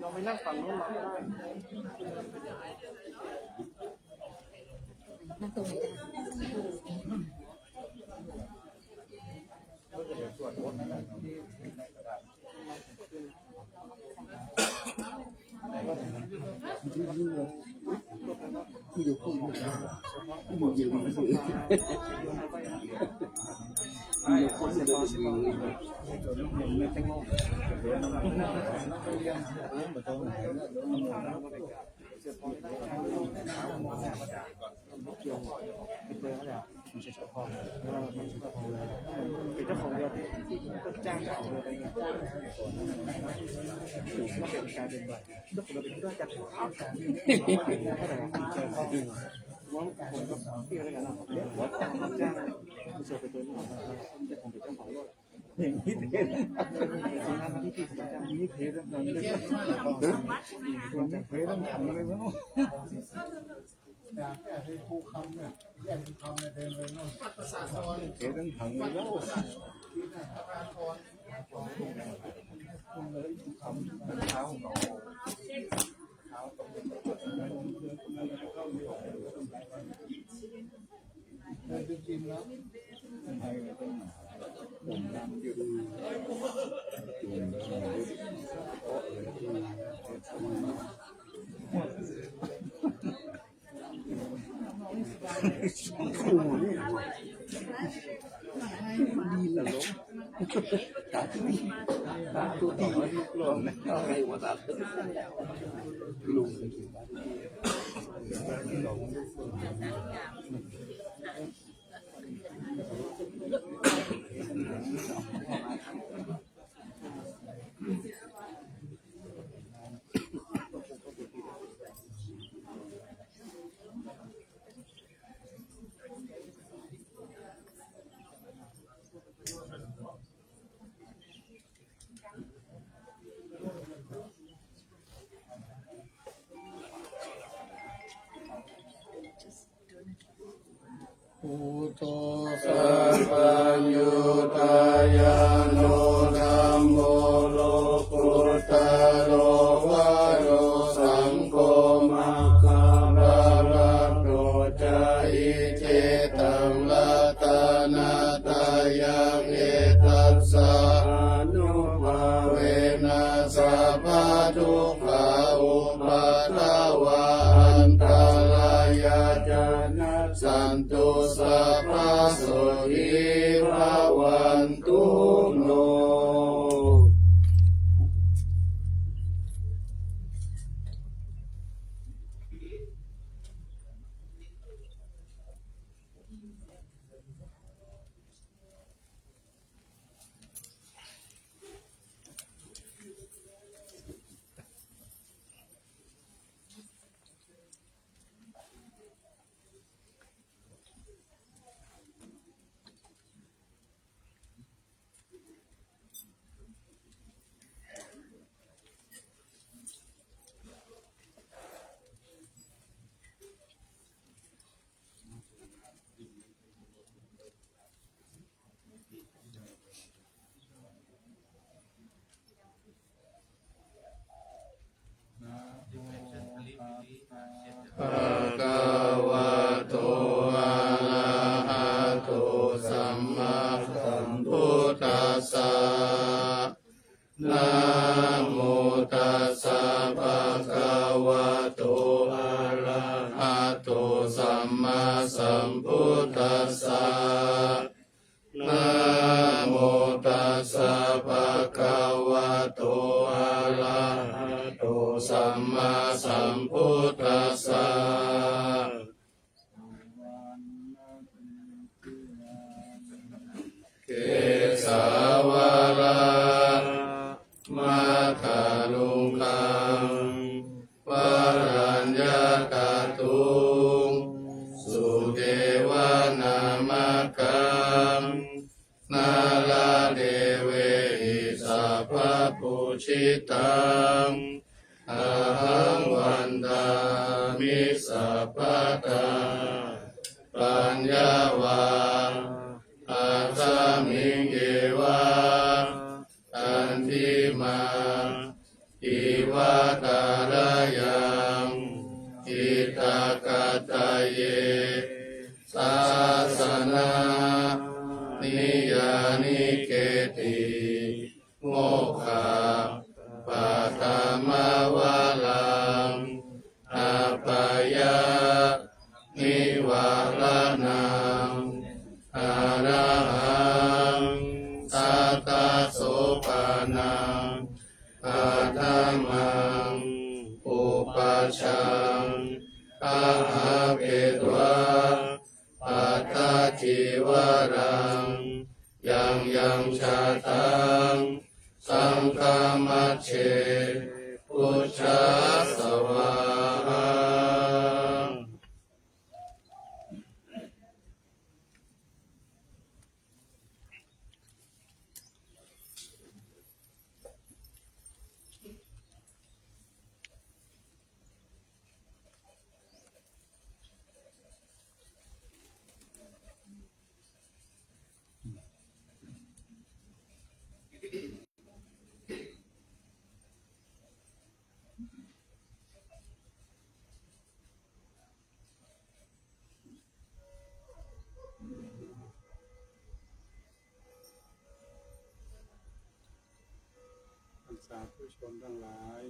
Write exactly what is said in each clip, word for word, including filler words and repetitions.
ลองไปนั่งฝั่งนู้นมาก็ได้ นั่งตรงไหนได้ เป็นเจ้าของเดียวที่ต้องจ้างเจ้าของเดียวอะไรเงี้ย ก็เป็นการเป็นบ่อยเจ้าของเดียวเป็นผู้จ้างจัดหาการเท่าไหร่เจอข้อมูลว่าผมก็เที่ยวด้วยกันนะผมเรียกว่าจ้างผู้เสียไปตัวนี้ของเราเจ้าของเป็นเจ้าของรถอย่างนี้เทสอย่างนี้เทสต้องทำเลยเนาะ อยากให้ผู้ค้ำเนี่ยแย่งผู้ค้ำเนี่ยเดินไปโน่น เทสต้องทำเลยเนาะ เดินไปกินแล้ว Buddho sabbaññutañāṇo, dhammo lokuttaro varo, saṅgho maggaphalaṭṭho ca, iccetaṃ ratanattayaṃ, etassa ānubhāvena sabbadukkhā upaddavā antarāyā ca nassantu, sabbasotthī bhavantu no. Bhagavato arahato sammāsambuddhassa. Namo tassa bhagavato arahato sammāsambuddhassa. Namo tassa bhagavato arahato sammāsambuddhassa. Kesāvalāmataruṅgaṃ varaññakatuṃ sudevanamakaṃ nāḷādevehi sabbapūjitaṃ ahaṃ vandāmi sabbadā. Paññā vā asmiṃ yeva niyyāniketti mokkhaparamavaraṃ abyāpanivāraṇaṃ arahaṃ satasopaṇaṃ paṭhamaṃ pubbajaṃ abhetvā pattacīvaraṃ yaṃ yaṃ jātaṃ saṅghamajjhe pūjā svāhā. Sāthu ชนทั้งหลาย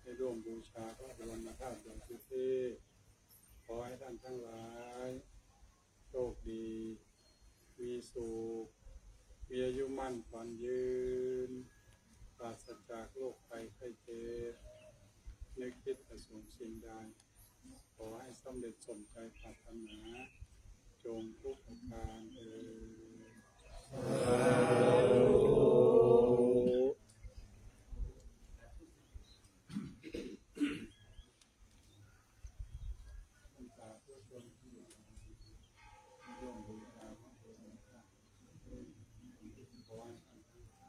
ได้ร่วมบูชาพระบรมธาตุดอยสุเทพ ขอให้ท่านทั้งหลาย โชคดี มีสุข มีอายุมั่นขวัญยืน ปราศจากโรคภัยไข้เจ็บ นึกคิดประสงค์สิ่งใด ขอให้สำเร็จสมใจปรารถนา จงทุกประการเทอญ สาธุ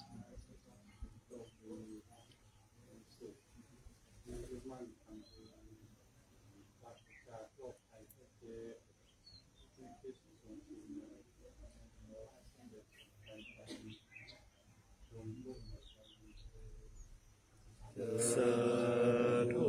สาธุ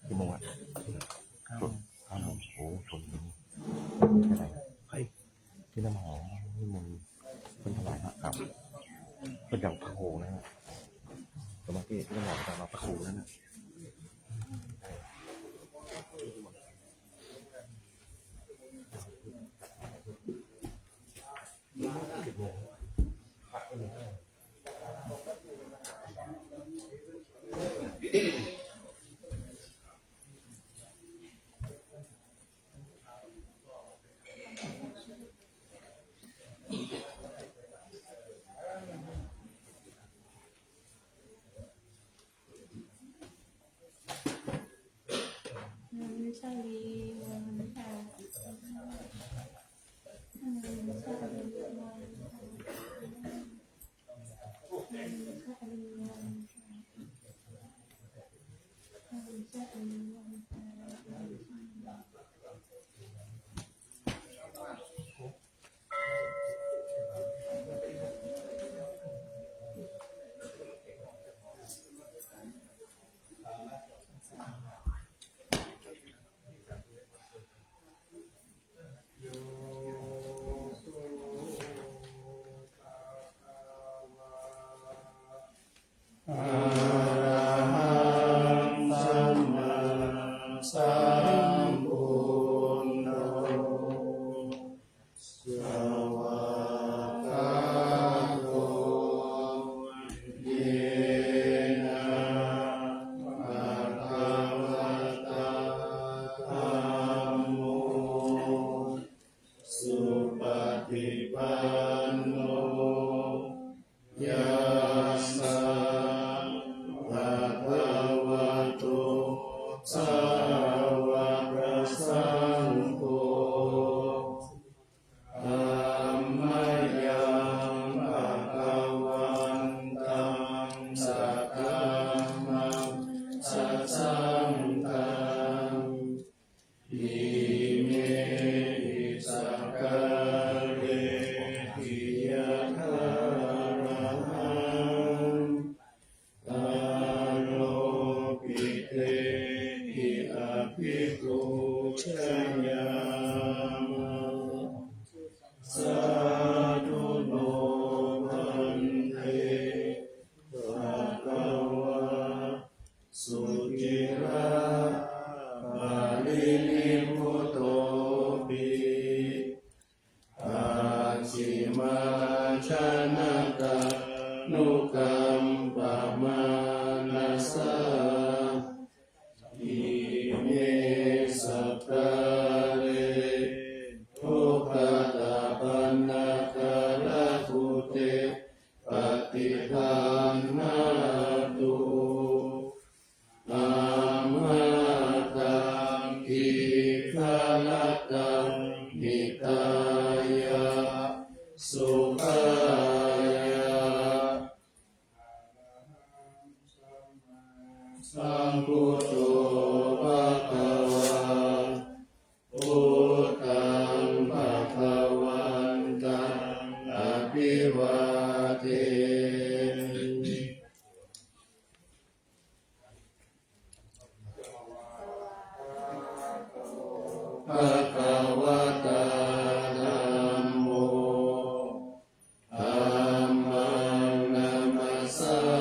กี่โมงอะ เก้าโมง เก้าโมง โอ้ ชนกันนี่ ไปไหน ใคร ที่น้ำหอมนิมนต์ เพิ่นถวายพระครับ เพิ่นจะเอาพระโคงนั่นน่ะ สมาธิที่น้ำหอมจะเอาพระโคงนั่นน่ะ Arahaṃ sammāsambuddho svākkhāto yena bhagavatā dhammo supaṭipanno yassa bhagavato sāva abhipūjayāma. Sādhu no bhante bhagavā suciraparinibbutopi pacchimājanatānukampamānasā ime sakkāre duggatapaṇṇākārabhūte paṭiggaṇhātu amhākaṃ dīgharattaṃ hitāya sukhāya. Arahaṃ sammāsambuddho bhagavā, buddhaṃ bhagavantaṃ abhivādemi. Bhagavatā dhammo, dhammaṃ namassāmi.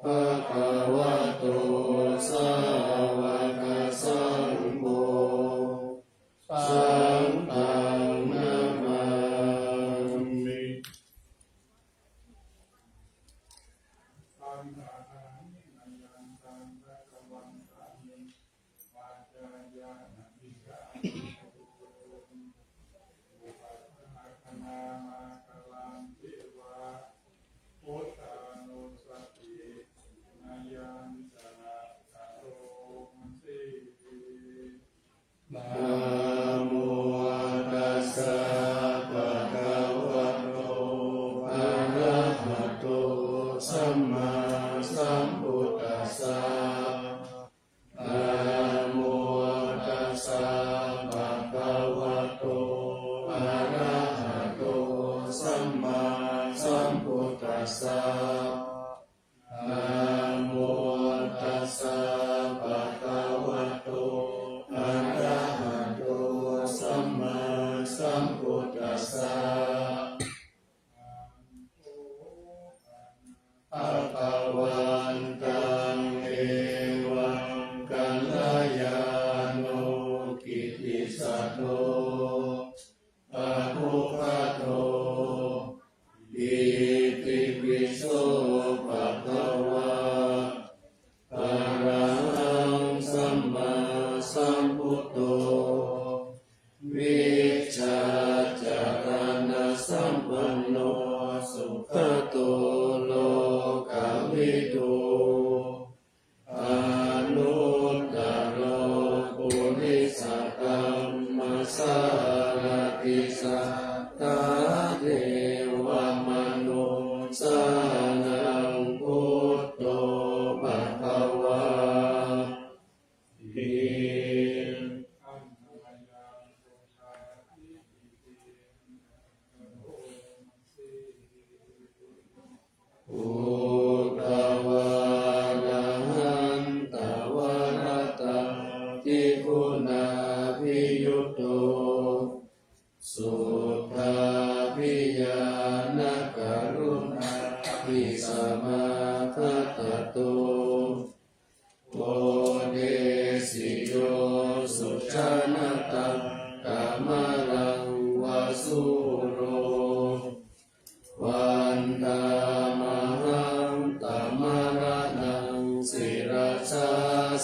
Bhagavato sāvakasaṅgho, saṅghaṃ namāmi. Namo tassa bhagavato arahato sammāsambuddhassa. Namo tassa bhagavato arahato sammāsambuddhassa. Namo tassa bhagavato arahato sammāsambuddhassa. Bhagavantaṃ evaṃ kalyāṇo kittisaddo pāpuggato itipi so bhagavā arahaṃ sammāsambuddho vijjācaraṇasampanno sugato lokavidū anuttaro purisadammasārathi satthā devamanussānaṃ buddho bhagavāti. Buddhavārahantavaratādiguṇābhiyutto suddhābhiñāṇakaruṇābhisamāgatatto bodhesi yo sujanataṃtamaraṃ va sūro vandāmahaṃ tamaraṇaṃ sirasā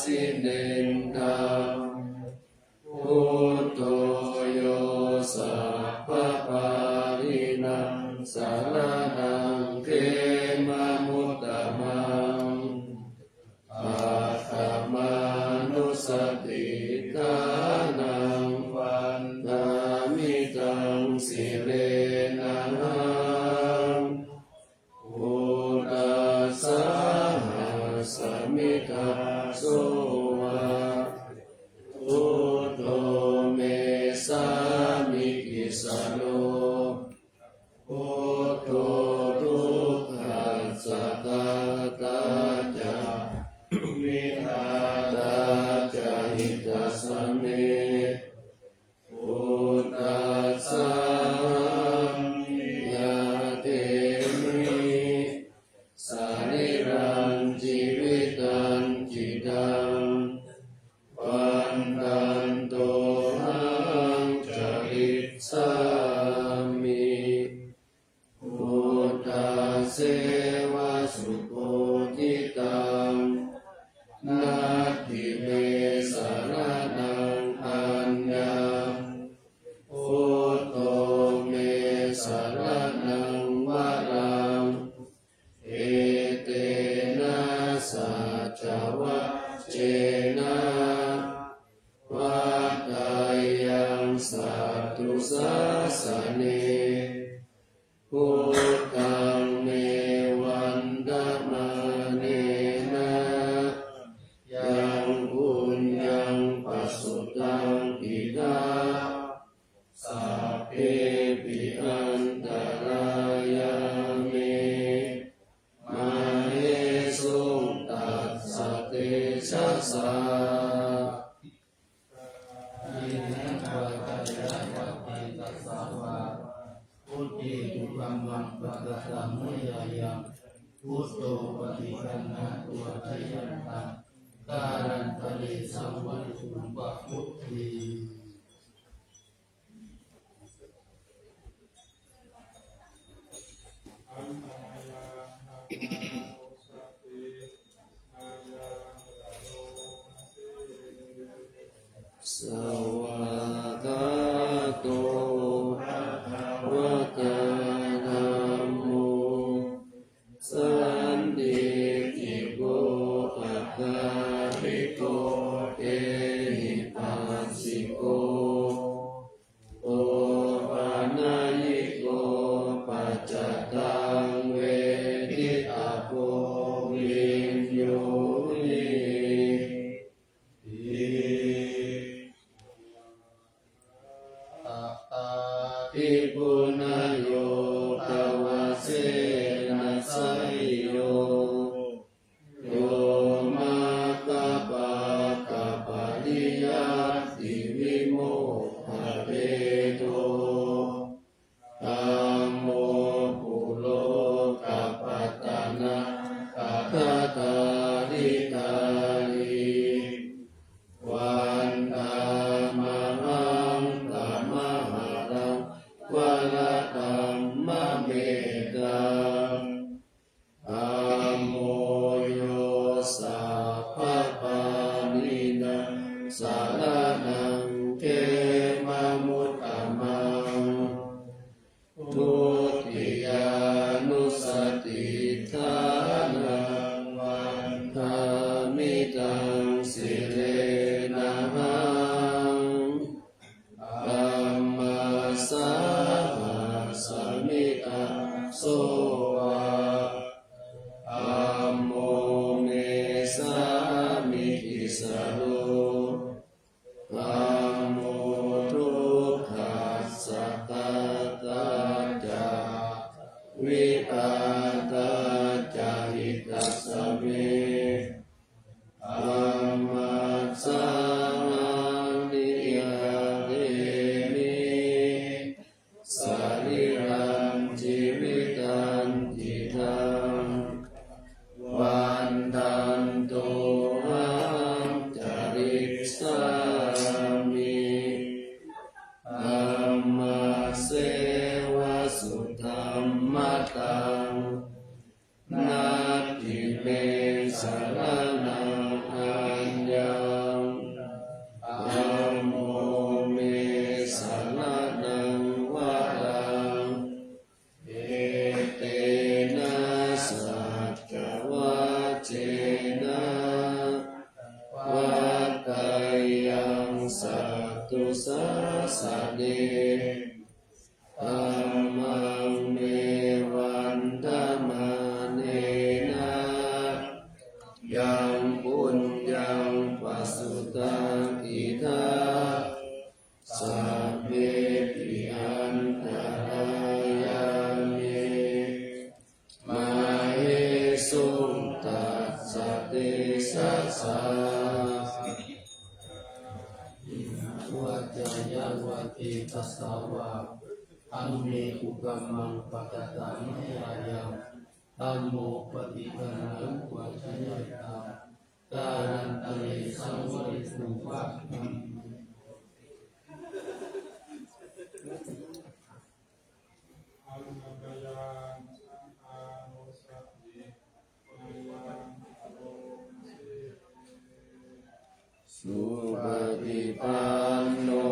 jinendaṃ. Buddho yo sabbapāṇīnaṃ saraṇaṃ khemamuttamaṃ. seva subodhitaṃ, natthi me saraṇaṃ aññaṃ, buddho me saraṇaṃ varaṃ. Etena saccavajjena vaḍḍheyyaṃ satthu sāsane. Buddhaṃ me vandamānena yaṃ puññaṃ pasutaṃ idha, sabbepi antarāyā me māhesuṃ tassa tejasā. Kāyena vācāya va cetasā vā, buddhe kukammaṃ pakataṃ mayā yaṃ, buddho paṭiggaṇhatu accayantaṃ, kālantare saṃvarituṃ va buddhe. Svākkhāto bhagavatā dhammo, sandiṭṭhiko akāliko ehipassiko opanayiko paccattaṃ veditabbo viññūhīti. Atthābhipūṇayoganāsayo yo maggapākapariyattivimokkhabhedo, dhammo kulokapatanakaṭhāridhārī, vandāmahaṃ tamaharaṃ varadhammametaṃ. Dhammo yo sabbapāṇīnaṃ saraṇaṃ khemamuttamaṃ. Dutiyānussatiṭṭhānaṃ vandāmi taṃ sirenahaṃ. Dhammassāhasmi dāso va, dhammo me sāmikissaro. Dhammo dukkhassa ghātā ca vidhātā ca hitassa me. Dhammassāhaṃ niyyādemi sarīrañjīvitañcidaṃ. Vandantohaṃ carissāmi dhammasseva sudhammataṃ. Natthi me saraṇaṃ aññaṃ, dhammo me saraṇaṃ varaṃ. Etena saccavajjena vaḍḍheyyaṃ satthu sāsane. Dhammaṃ me vandamānena yaṃ puññaṃ pasutaṃ idha, sabbepi antarāyā me māhesuṃ tassa tejasā. Kāyena vācāya va cetasā vā, dhamme kukammaṃ pakataṃ mayā yaṃ, dhammo paṭiggaṇhatu accayantaṃ, kālantare saṃvarituṃ va dhammaṃ. Supaṭipanno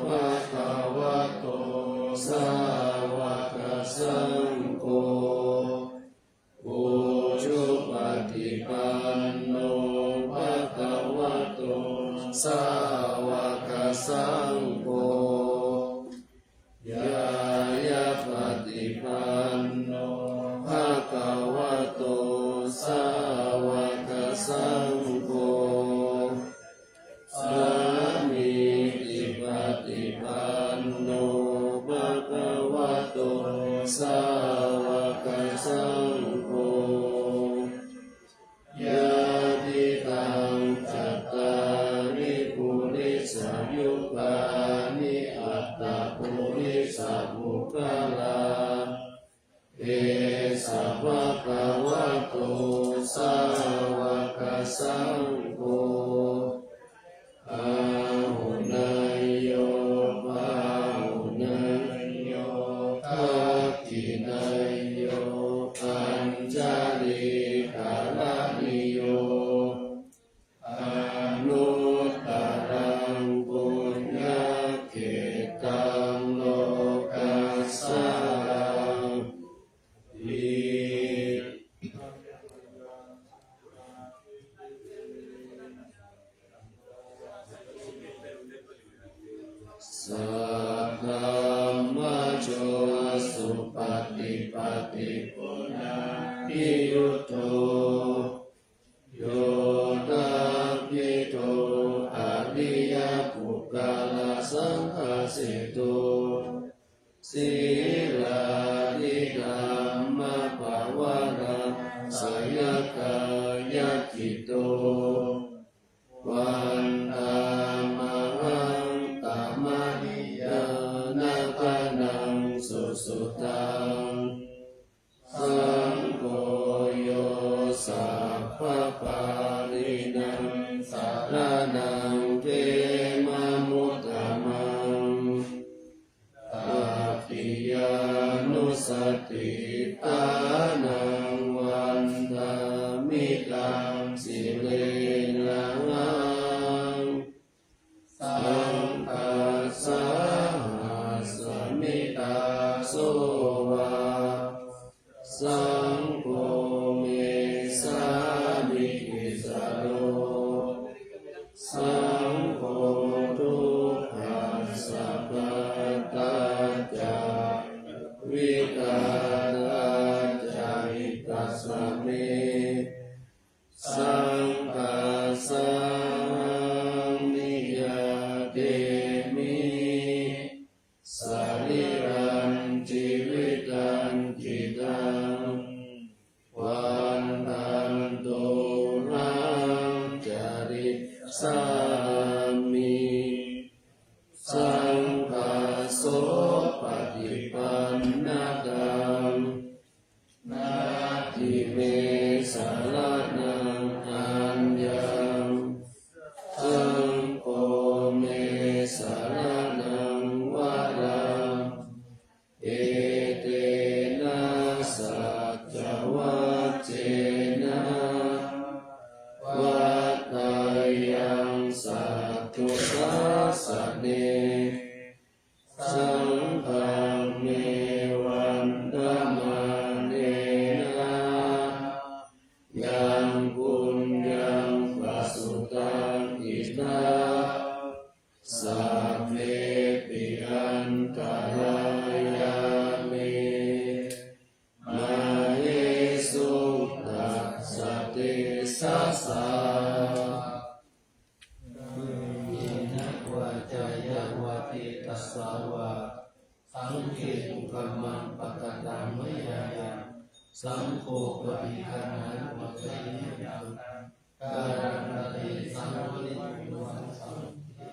bhagavato sāvakasaṅgho, ujupaṭipanno bhagavato sāvakasaṅgho, ñāyapaṭipanno bhagavato sāvakasaṅgho, sāmīcipaṭipanno bhagavato sāvakasaṅgho, yadidaṃ cattāri purisayugāni aṭṭha purisapuggalā, esa bhagavato sāvakasaṅgho, āhuneyyo pāhuneyyo dakkhiṇeyyo añjalikaraṇīyo, anuttaraṃ puññakkhettaṃ lokassāti. Saddhammajo supaṭipattiguṇaniyuto, yoṭṭhabbidho ariyapuggalasaṅghaseṭṭho, sīlādidhammapavarāsayakāyacitto, vandāmahaṃ tamahiyānagaṇaṃ susuddhaṃ. Saṅgho yo sabbapāṇīnaṃ saraṇaṃ khemamuttamaṃ, tatiyānussatiṭṭhānaṃ vandāmi taṃ sirenahaṃ. Saṅghassāhasmi dāso va, saṅgho me sāmikissaro. Saṅgho dukkhassa ghātā ca vidhātā ca hitassa me. Saṅghassahaṃ niyyādemi sarīrañjīvitañcidaṃ, vandantohaṃ carissāmi saṅghasopaṭipannataṃ. Natthi me saraṇaṃ aññaṃ, saṅgho me saraṇaṃ varaṃ. Etena saccavajjena vaḍḍheyyaṃ satthu sāsane. Saṅghaṃ me vandamānena yaṃ puññaṃ pasutaṃ idha, sabbepi antarāyā me māhesuṃ tassa tejasā. Kāyena vācāya va cetasā vā, saṅghe kukammaṃ pakataṃ mayā yaṃ, saṅgho paṭiggaṇhatu accayantaṃ, kālantare saṃvarituṃ va saṅghe.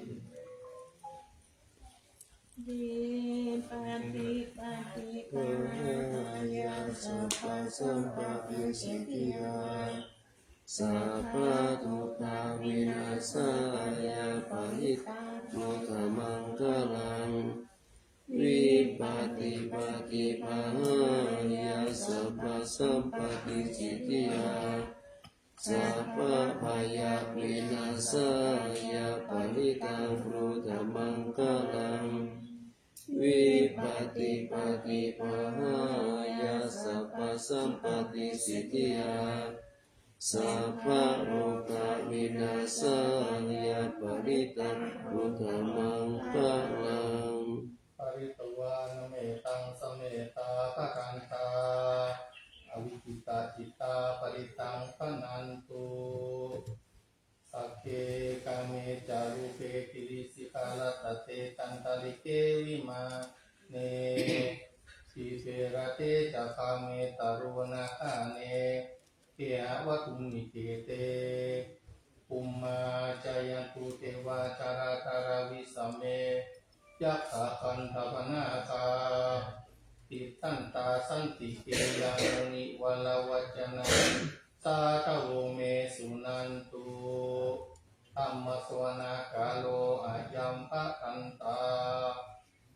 Vipattipaṭibāhāya sabbasampattisiddhiyā, sabbadukkhavināsāya parittaṃ brūtha maṅgalaṃ. Vipattipaṭibāhāya sabbasampattisiddhiyā, sabbabhayavināsāya parittaṃ brūtha maṅgalaṃ. Vipattipaṭibāhāya sabbasampattisiddhiyā sabbarogavināsāya parittaṃ brūtha maṅgalaṃ. Pharitvāna mettaṃ samettā bhadantā avikkhittacittā parittaṃ bhaṇantu. Sagge kāme ca rūpe girisikharataṭe cantalikkhe vimāne dīpe raṭṭhe ca gāme taruvanagahane gehavatthumhi khette bhummā cāyantu devā jalathalavisame yakkhagandhabbanāgā tiṭṭhantā santike yaṃ munivaravacanaṃ sādhavo me suṇantu. Dhammassavanakālo ayambhadantā.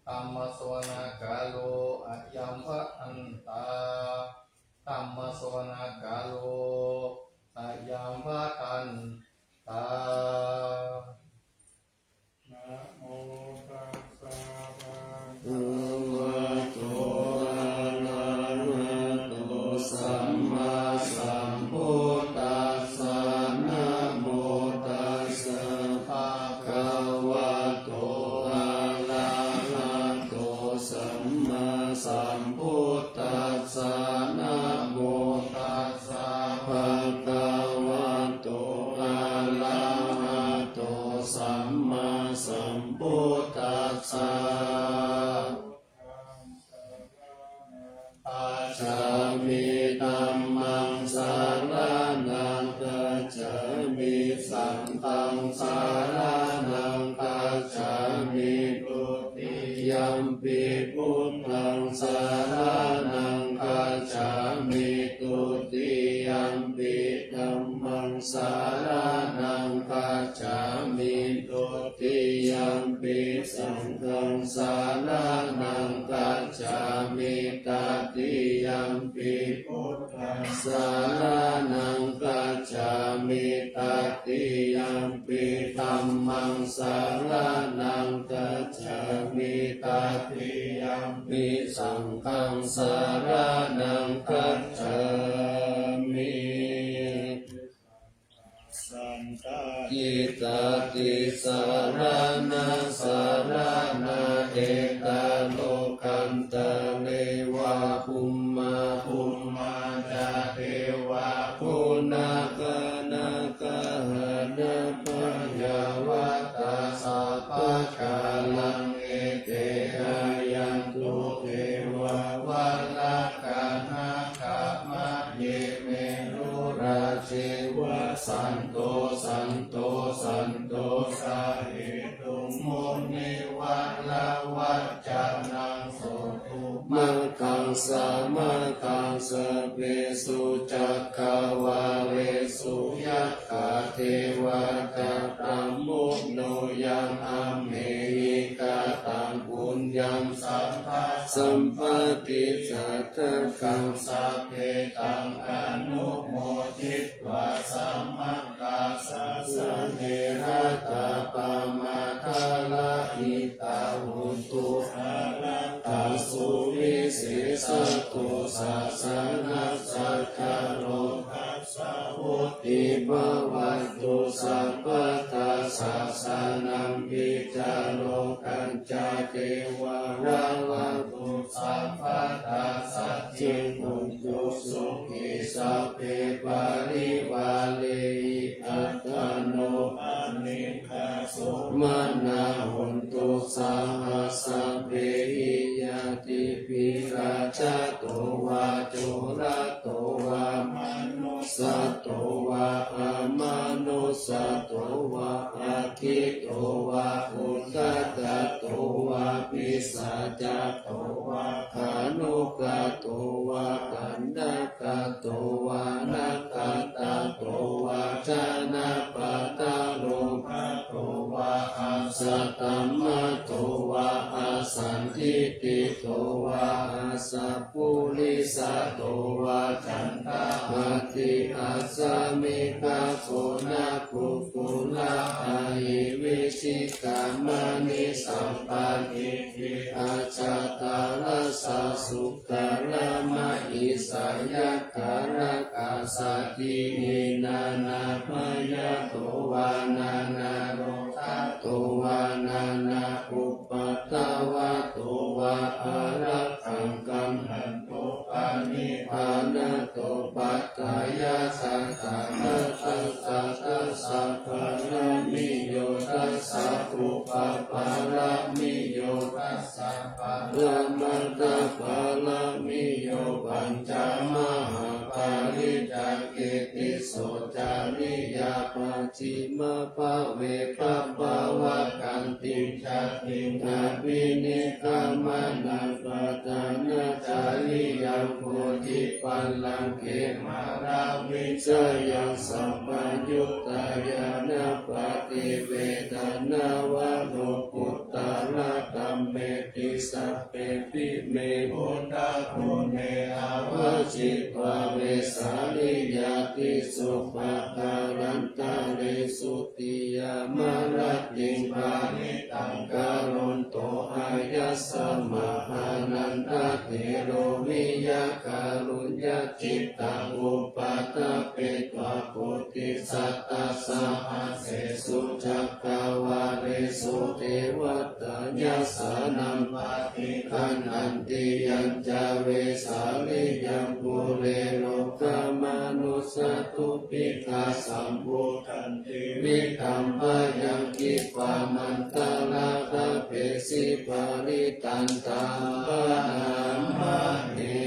Dhammassavanakālo ayambhadantā. Dhammassavanakālo ayambhadantā. Namo tassa bhagavato arahato sammāsambuddhassa. Namo tassa bhagavato arahato sammāsambuddhassa. Namo tassa bhagavato arahato sammāsambuddhassa. Gacchāmi. Dhammaṃ saraṇaṃ gacchāmi. Saṅghaṃ saraṇaṃ gacchāmi. Dutiyampi buddhaṃ saraṇaṃ gacchāmi. Dutiyampi dhammaṃ saraṇaṃ gacchāmi. Dutiyampi saṅghaṃ saraṇaṃ gacchāmi. Tatiyampi buddhaṃ saraṇaṃ gacchāmi. Tatiyampi dhammaṃ saraṇaṃ gacchāmi. Tatiyampi saṅghaṃ saraṇaṃ gacchāmi. Saṅghaṃ tisaraṇasaraṇā. Ete lokantare va bhummā bhummā ca devā guṇā gaṇā kahaṇā byāvatā sabbakāraṃ ete āyantu devā varakkhaṇā gāma ye me rū rājeva santo santo santosahetuṃ munivaravacanaṃ sotumaggaṃ samaggaṃ sabbesu cakkavāḷesu yakkha devā ca brahmuno yaṃ amhehi kataṃ puññaṃ sabbasampattisiddhiyā taṃ sabbe taṃ anumoditvā samaggāsasane rāgā pamādarahitā hontu ārakkhaṃ suvisesato sāsanassa ca lokassa vuḍḍhī bhavantu sabbadā. Sāsanampi ca lokañca devā bhavantu sabbadā saccī hontu sukhī sabbe parivārehi attano anekā sumanā hontu saha sabbehi ñātibhi. Rājato vā corato vā manussato vā amanussato vā aggito vā udakato vā pisācato vā khāṇukato vā kaṇṭakato vā nakkhattato vā janapadarogato vā asaddhammato vā asandiṭṭhito vā asappurisato vā caṇḍahatthi ti asā miga goṇa kukkura ahi vicchikā maṇi sampādi ti ajjattarasā sukarā mahīsā yakkhā rakkhasādīhi nānābhayato vā nānārogato vā nānāupaddavato vā ārakkhaṃ gaṇhantu panibbānato paṭṭhāya tathāgataṃ. Dasapāramiyo dasa upapāramiyo dasa paramatthapāramiyo pañca mahāpariccāge tisso cariyā pacchimabhave gabbhāvakkantiṃ jātiṃ abhinikkhamanaṃ padhānacariyaṃ bodhipallaṅke māravijayaṃ sampayuttā ñāṇappaṭivedhaṃ nava lokuttaradhammeti sabbepime buddhaguṇe āvajjitvā vesāliyā tīsu pākārantaresu tiyāmarattiṃ parittaṃ karonto āyasmā ānandatthero viya kāruññacittaṃ upaṭṭhapetvā koṭisatasahassesu cakkavāḷesu devatā yassāṇaṃ paṭiggaṇhanti yañca vesāliyaṃ pure rogāmanussadubbhikkhasambhūtantividhaṃ bhayaṃ khippamantaradhāpesi parittaṃ taṃ bhaṇāma he.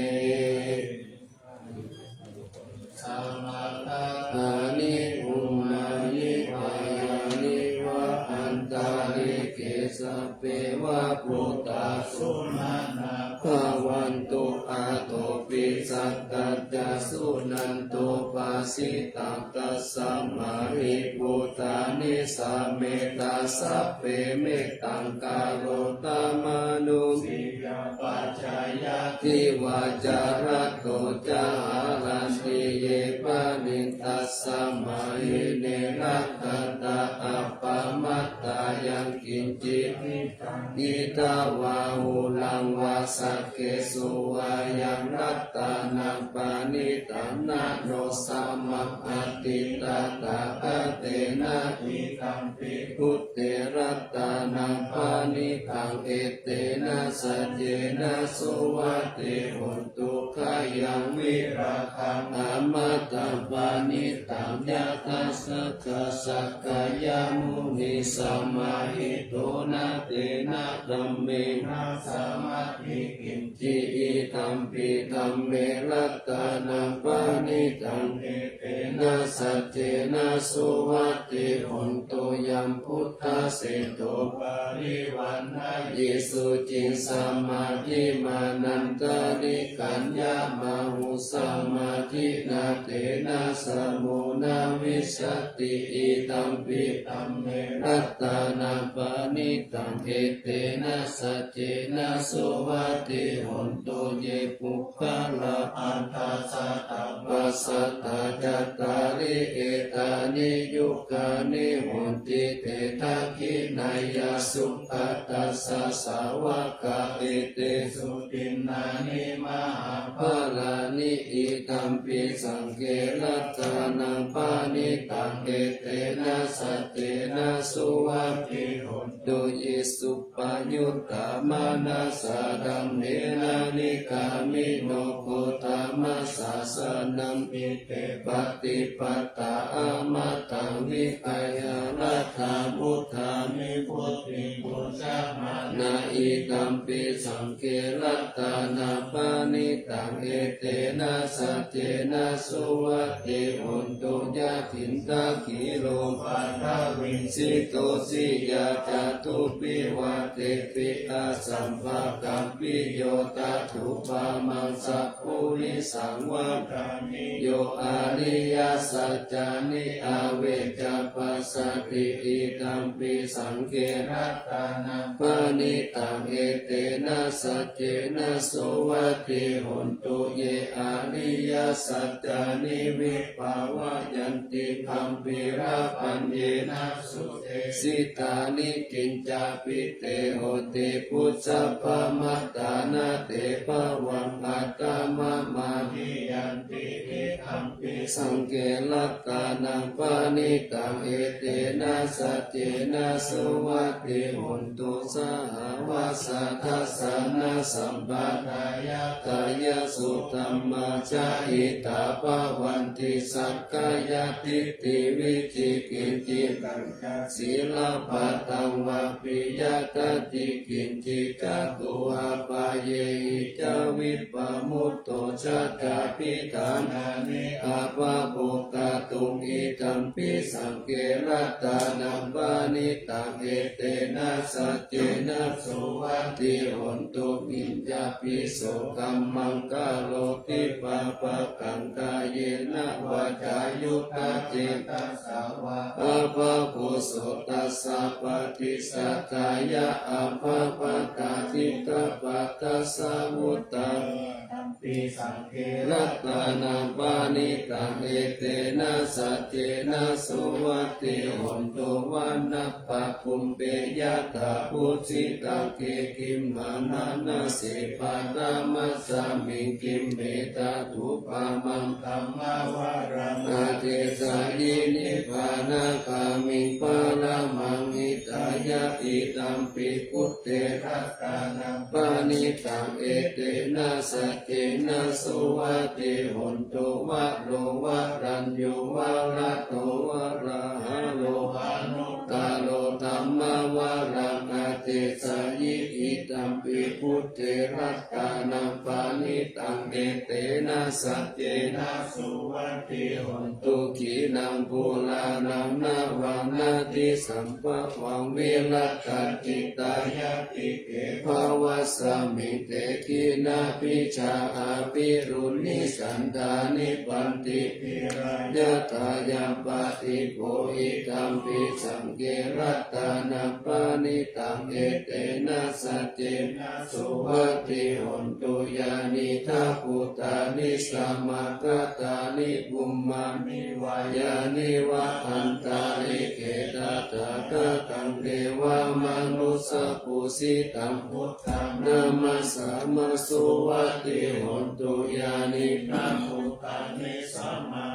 Sabbadukkhāni cupaddavāni ca antarike sabbe ca bhūtā sumanā bhavantu. Athopi sakkacca suṇanto bhāsitaṃ. Tasmā hi bhūtā nisāmetha sabbe mettaṃ karotha mānusiyā pajāya divā ca ratto ca haranti ye baliṃ. Tasmā hi ne rakkhatha appamattā yaṃ kiñci vittaṃ idha vā huraṃ vā saggesu vā yaṃ ratanaṃ paṇītaṃ na no samaṃ atthi tathāgatena. Idampi buddhe ratanaṃ paṇītaṃ etena saccena suvatthi hontu. Khayaṃ virāgaṃ amataṃ paṇītaṃ yadajjhagā sakyamunī samāhito na tena dhammena samatthi kiñci. Idampi dhamme ratanaṃ paṇītaṃ etena saccena suvatthi hontu. Yambuddhaseṭṭho parivaṇṇayī suciṃ samādhimānantarikaññamāhu samādhinā tena samo na vijjati. Idampi dhamme ratanaṃ paṇītaṃ etena saccena suvatthi hontu. Ye puggalā aṭṭha sataṃ pasatthā cattāri etāni yugāni honti te dakkhiṇeyyā sugatassa sāvakā etesu dinnāni mahapphalāni. Idampi saṅghe ratanaṃ paṇītaṃ etena saccena suvatthi hontu. Ye suppayuttā manasā daḷhena nikkāmino gotamasāsanamhi te pattipattā amataṃ vigayha laddhā mudhā nibbutiṃ bhuñjamānā. Idampi saṅghe ratanaṃ paṇītaṃ etena saccena suvatthi hontu. Yathindakhīlo paṭhaviṃ sito siyā catubbhi vātepi asampakampiyo tathūpamaṃ sappurisaṃ vadāmi yo ariyasac saccāni avecca passati, idampi saṅghe ratanaṃ paṇītaṃ, etena saccena suvatthi hontu. Ye ariyasaccāni vibhāvayanti gambhīrapaññena sudesitāni, kiñcāpi te hotīpusappamatā, na te bhavaṃ aṭṭhamamādiyanti, idampi saṅghe ratanaṃ paṇītaṃ, etena saccena suvatthi hontu. Sahāvassa dassanasampadāya kāyasuddhamācāyitā bhavanti, sakkāyadiṭṭhi vicikicchitañca sīlabhataṃ vāpi yadatthi kiñci, catūhapāyehi ca vippamutto, chaṭṭhābhiṭhānāni abhabbo kātuṃ, idampi saṅghe ratanaṃ paṇītaṃ, etena saccena suvatthi hontu. Kiñcāpi so kammaṃ karoti pāpakaṃ, kāyena vācāyuda cetasā vā, abhabbo so tassa paṭicchadāya, abhabbatā diṭṭhapadassa vuttā, idampi saṅghe ratanaṃ paṇītaṃ, etena saccena suvatthi hontu. Vanappagumbe yathā phussitagge, gimhānanāse paṭhamasmiṃ gimhe, tathūpamaṃ dhammavaraṃ adesayi, nibbānagāmiṃ paramaṃ hitāya, idampi buddhe ratanaṃ paṇītaṃ, etena saccena suvatthi hontu. Varo varaññū varado varāharo, anuttaro dhammavaraṃ adesayi, idampi buddhe ratanaṃ paṇītaṃ, etena saccena suvatthi hontu. Khīṇaṃ purāṇaṃ navaṃ natthi sambhavaṃ, virattacittāyatike bhavasmiṃ, te khīṇabījā avirūḷhichandā, nibbanti dhīrā yathāyampadīpo, idampi saṅghe ratanaṃ paṇītaṃ, etena saccena suvatthi hontu. Yānīdha bhūtāni samāgatāni, bhummāni vā yāni va antalikkhe, tathāgataṃ devamanussapūjitaṃ, buddhaṃ namassāma suvatthi hontu. Yānīdha bhūtāni samā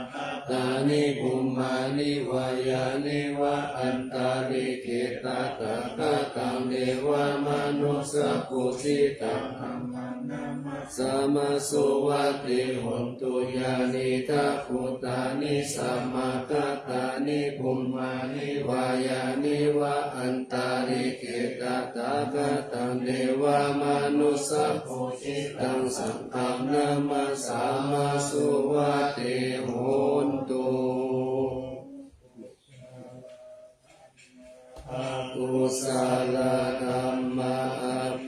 tāni bhummāni vā yāni va antalikkhe, tathāgataṃ devamanussapūjitaṃ, dhammaṃ namassāma suvatthi hontu. Yānīdha bhūtāni samāgatāni, bhummāni vā yāni va antalikkhe, tathāgataṃ devamanussapūjitaṃ, saṅghaṃ namassāma suvatthi hontu. Akusalā dhammā,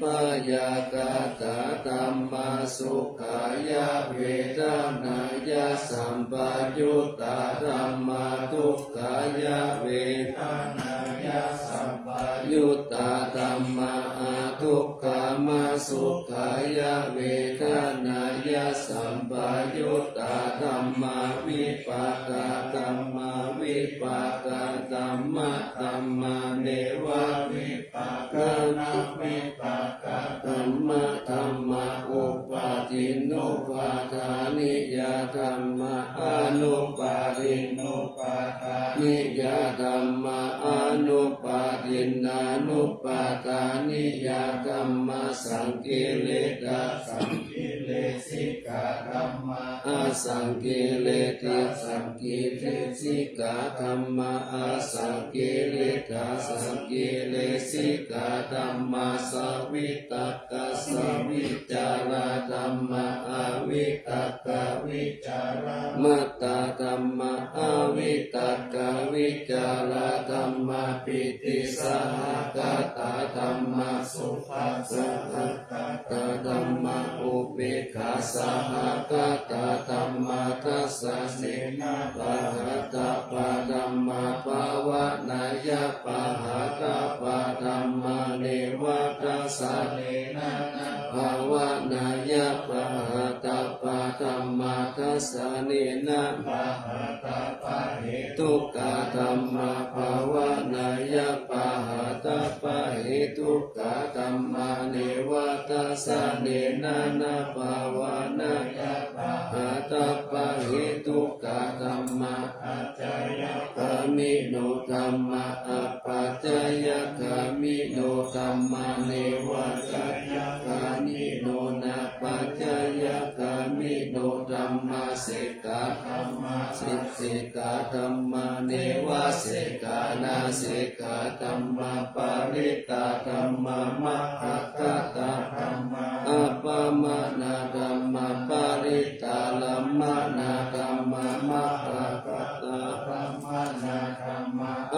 abyākatā dhammā, sukhāya vedanāya sampayuttā dhammā, dukkhāya vedanāya sampayuttā dhammā, adukkhamasukhāya vedanāya sampayuttā dhammā, vipākā dhammā, vipākadhammadhammā, nevavipākanavipākadhammadhammā, upādinnupādāniyā dhammā, anupādinnupādāniyā dhammā, anupādinnānupādāniyā dhammā, saṅkiliṭṭhasaṅkilesikā dhammā, asaṅkiliṭṭhasaṅkilesikā dhammā, asaṅkiliṭṭhāsaṅkilesikā dhammā, savitakkasavicārā dhammā, avitakkavicāramattā dhammā, avitakkavicārā dhammā, pītisahagatā dhammā, sukhasahagatā dhammā, upekkhāsahagatā dhammā dassanena pahātabbā dhammā bhāvanāya pahātabbā dhammā neva dassanena na bhāvanāya pahātabbā dhammā dassanena pahātabbahetukā dhammā bhāvanāya pahātabbahetukā dhammā neva dassanena na bhāvanāya pahātabbahetukā dhammā ācayagāmino dhammā apācayagāmino dhammā nevācayagāmino napācayagāmino dhammā sekkhā dhammā asekkhā dhammā nevasekkhā nasekkhā dhammā parittā dhammā mahaggatā dhammā appamāṇā dhammā parittārammaṇā dhammā mahaggatā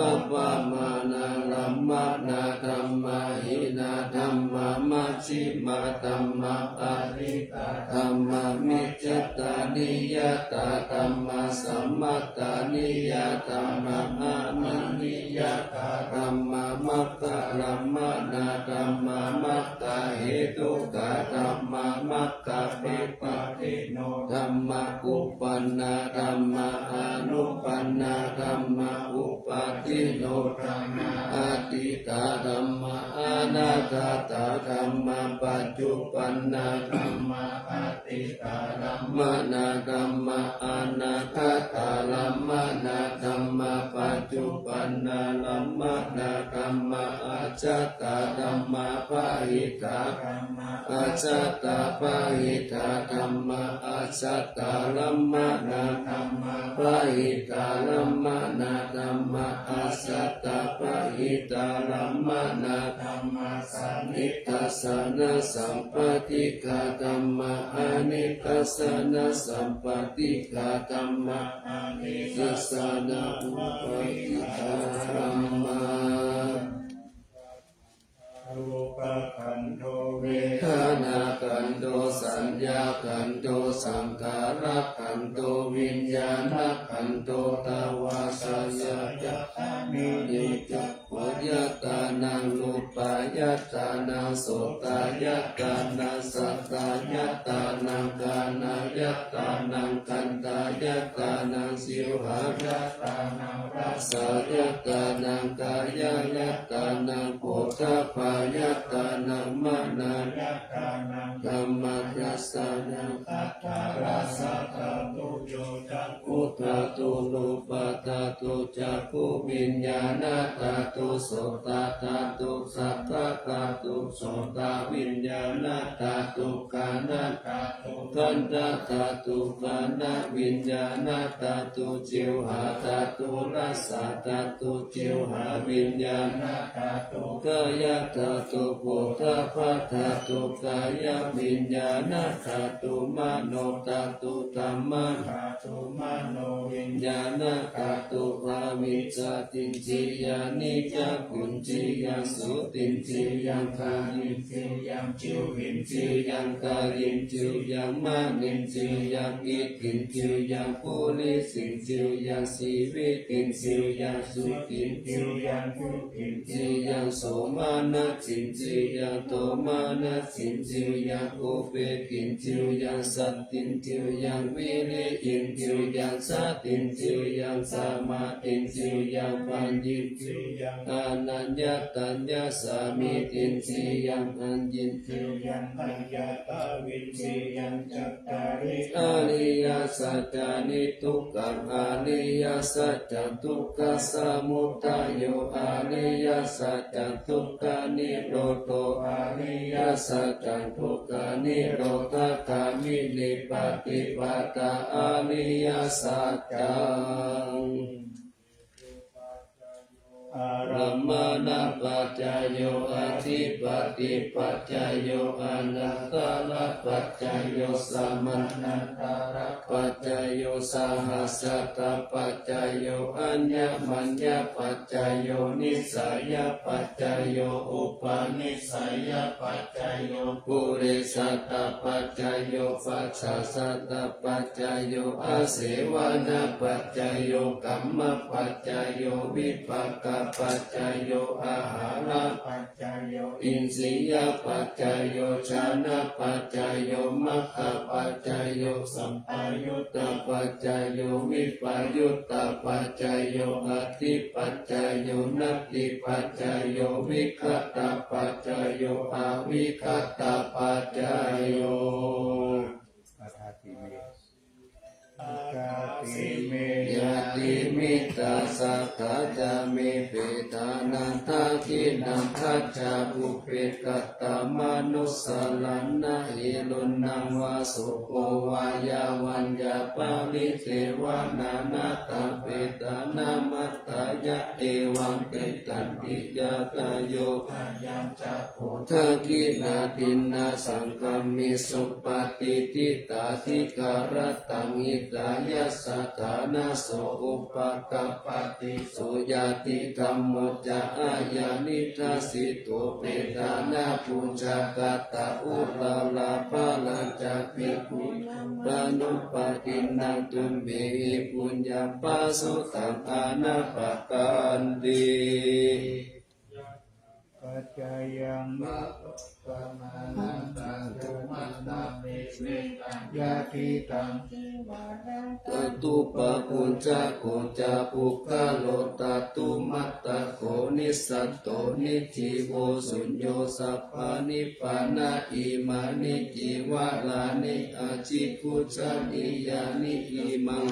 appamāṇā dhammā hīnā dhammā majjhimā dhammā paṇītā dhammā micchattaniyatā dhammā sammattaniyatā dhammā ananiyatā dhammā maggārammaṇā dhammā maggahetukā dhammā maggavipatino dhammā uppannā dhammā anuppannā dhammā uppādino dhammā atītā dhammā anāgatā dhammā paccuppannā dhammā atītārammaṇā dhammā anāgatārammaṇā dhammā paccuppannārammaṇā dhammā ajjhattā dhammā bahiddhā dhammā ajjhattabahiddhā dhammā ajjhattārammaṇā dhammā bahiddhārammaṇā dhammā ajjhattabahiddhārammaṇā dhammā sanidassanasappaṭighā dhammā anidassanasappaṭighā dhammā anidassanānuppattidhā dhammā. Rūpakkhandho vedanākkhandho saññākkhandho saṅkhārakkhandho viññāṇakkhandho. Taṃ vāsayāmāni cakkhuāyatanaṃ rūpāyatanaṃ sotāyatanaṃ saddāyatanaṃ ghānāyatanaṃ gandhāyatanaṃ jivhāyatanaṃ rasāyatanaṃ ghānāyatanaṃ phoṭṭhabbāyatanaṃ manāyatanaṃ dhammassanaṃ dhatarassā dhātu yo cakkhuṃ dhātu rūpadhātu cakkhuviññāṇadhātu sotadhātu saggadhātu sotaviññāṇadhātu ghānadhātu gandhadhātu ghānaviññāṇadhātu jivhādhātu rassadhātu jivhāviññāṇadhātu kāyadhātu phoṭṭhabbadhātu kāyaviññāṇadhātu manodhātu dhammā dhātu manoviññāṇadhātu. Avijjāniñjiyāni cakkhuñjiyaṃ sotindriyaṃ ghānindriyaṃ jivhindriyaṃ kāyindriyaṃ manindriyaṃ ittindriyaṃ purisindiyaṃ jīvitindriyaṃ sotindriyaṃ sotindriyaṃ somanassindriyaṃ domanassindriyaṃ upekkindriyaṃ sattindriyaṃ viriyindriyaṃ jatindriyaṃ samatindriyaṃ paññindriyaṃ anaññataññasāmitindriyaṃ aññindriyaṃ aññatavindriyaṃ cattāri ariyasacchāni dukkhaṃ ariyasaccaṃ dukkhasamudayo ariyasaccaṃ dukkhanirodho ariyasaccaṃ dukkhanirodhagāminī paṭipadā ariyasaccaṃ ārammaṇapaccayo, adhipatipaccayo, anantarapaccayo, samanantarapaccayo, sahajātapaccayo, aññamaññapaccayo, nissayapaccayo, upanissayapaccayo, purejātapaccayo, pacchājātapaccayo, āsevanapaccayo, kammapaccayo, vipākapaccayo, āhārapaccayo, indriyapaccayo, jhānapaccayo, maggapaccayo, sampayuttapaccayo, vippayuttapaccayo, atthipaccayo, natthipaccayo, vigatapaccayo, avigatapaccayo. Adāsi me ñātimittā sakhā ca me petānaṃ, dakkhiṇaṃ dajjā pubbe katamanussaraṃ. Na hi ruṇṇaṃ vā soko vā yā vaññā paridevanā, na taṃ petānamatthāya evaṃ tiṭṭhanti ñātayo. Ayañca kho dakkhiṇā dinnā saṅghamhi supatiṭṭhitā, dīgharattaṃ hitāyassa ṭhānaso upakappati. So ñātidhammo ca ayaṃ nidassito, petāna pūjā katā uḷārā, balañca bhikkhūnamanuppadinnaṃ, tumhehi puññaṃ pasutaṃ anappakanti. Paccayaṃ vipattamanaṃ, tato mattā me vetaṃ yadidaṃ. Tatthubhākuṃ ca kho ca puggalo, tathūmattako nissatto, nijjīvo suñño, sabbanibbāna imāni, cīvarāni ajigucchanīyāni, imaṃ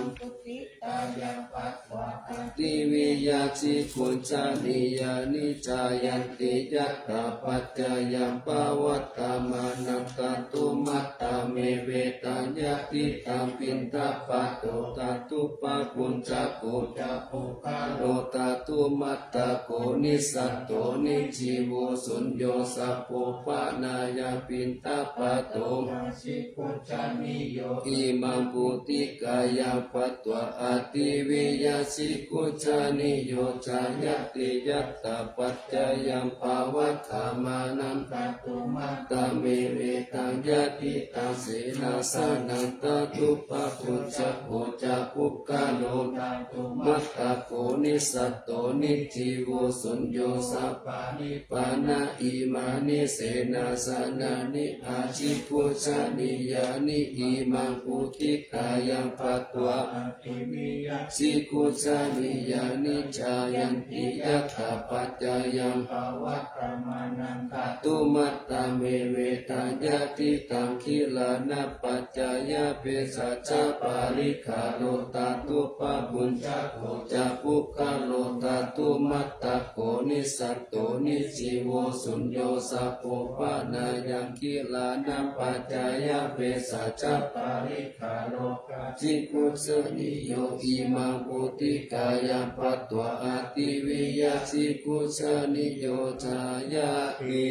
ṭhitiyā jigucchanīyāni jāyanti, yathāpaccayaṃ pavattamānaṃ, tathūmattā me vetaṃ yadidaṃ. Piṇḍapāto tathūpako ca kho ca puggalo, tathūmattako nissatto, nijjīvo suñño, sabbo panāya piṇḍapāto ajigucchanīyo, imaṃ pūtikāyaṃ patvā aṭṭhivīya jigucchanīyo jāyanti, yathāpaccayaṃ pavattamānaṃ, tathūmattā me vetaṃ yadidaṃ. Senāsanaṃ tathūpako ca kho ca puggalo, tathūmattako nissatto, nijjīvo suñño, sabbani bbāna imāni senāsanāni ajigucchanīyāni, imaṃ pūtikāyaṃ patvā aṭṭhivīya jigucchanīyāni jāyanti, yathāpaccayaṃ pavattamānaṃ, tathūmattā me vetaṃ yadidaṃ. Gilānapaccayabhesajjaparikkhāro, tathūpako ca kho ca puggalo, tathūmattako nissatto, nijjīvo suñño, sabbo panāya gilānapaccayabhesajjaparikkhāro ajigucchanīyo, imaṃ pūtikāyaṃ patvā aṭṭhivīya jigucchanīyo jāyanti.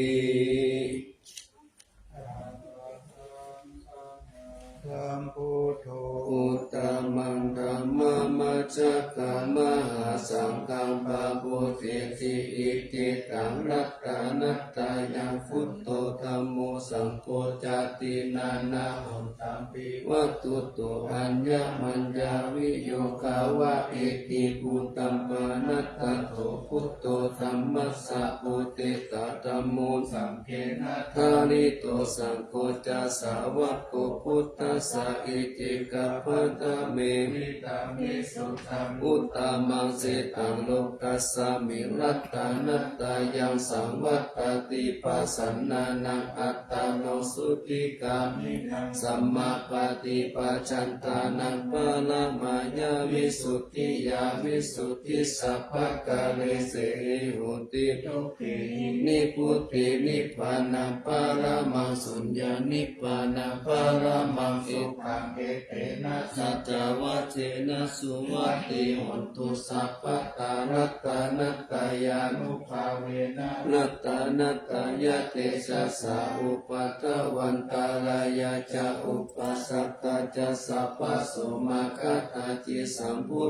Sambuddho uttamaṃ dhammamajjhakamahāsaṅghaṃ, pāpūjeti itihidaṃ ratanattayaṃ. Buddho dhammo saṅgho ca, tiṇṇannahottampi vatthuto, aññamaññaviyogā va iti. Buddhaṃ paṇatto buddho, dhammassa pūjitā dhammo, saṅghena ṭhānito saṅgho ca, sāvako buddhassa iti. Gabbhatha me vittaṃ visuddhaṃ uttamaṃ, jitaṃ lokasmiṃ ratanattayaṃ, saṃvattati pasannānaṃ aṭṭhaṃsu dīghagāmiṃ sammāpaṭipajāntānaṃ paramāya visuddhiyā visuddhisabbakāresehi hoti. Nibbuti nibbānaṃ paramaṃ suññaṃ nibbānaṃ paramaṃ sukhaṃ. Etena saccavajjena suvatthi hotu sabbadā. Ratanattayānubhāvena ratanattayā tejasā upaddavaṃ antarāyā ca upaddavā ca sabbaso mā katthaci sambhū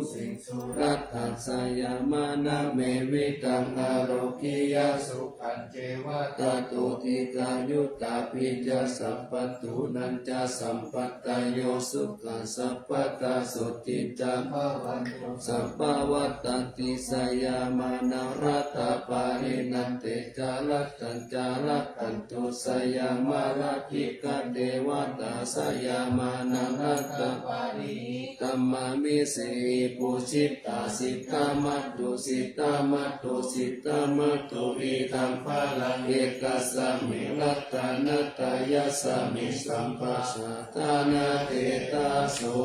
rattasayamāname vidaṃ ārogyasukhañceva tato dīghāyutā piyā sabbadūnañca sabbadāyo sukhaṃ sabbadā sotthi ca bhavantu sabbavattati. Sayamānaṃ ratapariṇate ca rattañca rattantu sayamā rakkhi kadevatā sayamānaṃ ratapariṇ tamāmi sehi pūjitā sitā mātu sitā mātu sitā mātu idaṃ balaṃ ekasmiṃ ratanattayasmiṃ sabbadānatedaso.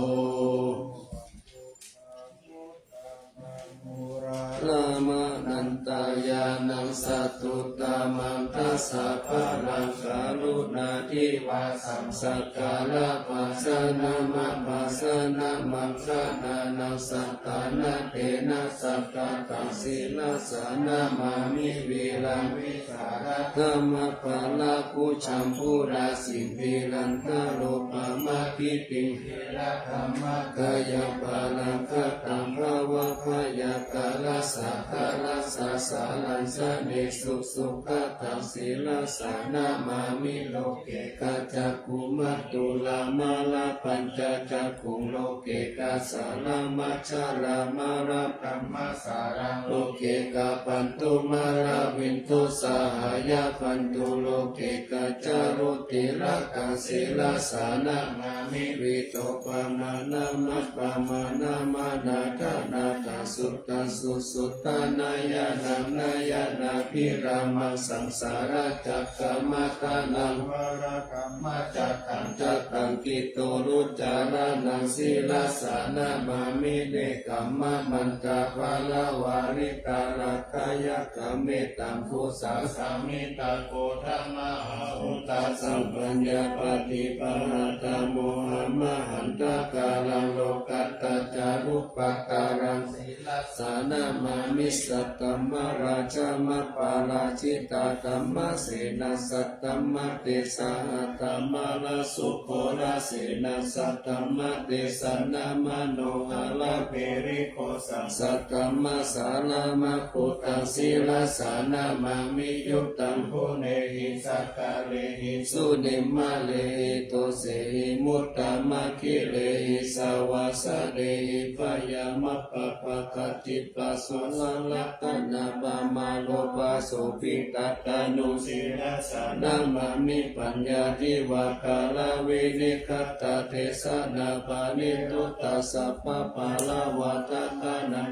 Ramanantayānaṃ satuttamaṃ dasabalaṃ karuṇādhivāsaṃ sakkārabhajanaṃ abhajanaṃ maṅgalānaṃ sattanatena sakkataṃ sirasā namāmi viraṃ vijānāthamappaṭibujjhaṃ pūraṃ sindhīnātharūpamādityam kāyaparamagataṃ bhavabhayākālasāgaraṃ sasaṃ saṃsāresu sukhataṃ sirasā namāmi. Loke gajjaggu mattu rāma rāpañca cakkhuṃ loke gajaramajjara mārakamajjara loke kapantu māraviṇṇo sahāya pantu loke gajjarucirataṃ sirasā namāmi. Vītopamaṇamappamāṇamanādanatthaṃ suddhaṃ susuddhanayanam nayanabhiramaṃ saṃsārachakkamattanaṃ varakamajjhattaṃ cataṃ kittūrucaraṇaṃ sirasā namāmi. Nekkhammamantaparavāritaratiyāgāmettambusāsamittaghoramahābhūtasamphayapaṭibāhāta mohamahantakāraṃ lokattacārubhaddaraṃ sirasā namāmi. Saddhammarājamaparājitaṃ dhammasenā saddhammatesaṃ aṭṭhamārāsubhorasenā saddhammatesanā manoharāpivimaṃ saddhammasāramabhūtaṃ sirasā namāmi. Yuddhaṃ guṇehi sakalehi junimmānehi dosehi muddamakhīlehi savāsanehi byāmappamādaṭṭhi pāsūnaratanapamanāpasobhitattanu sirasā namāmi. Paññādhivakaravinigatadesanā paṇidhuttasabbaparavātakānaṃ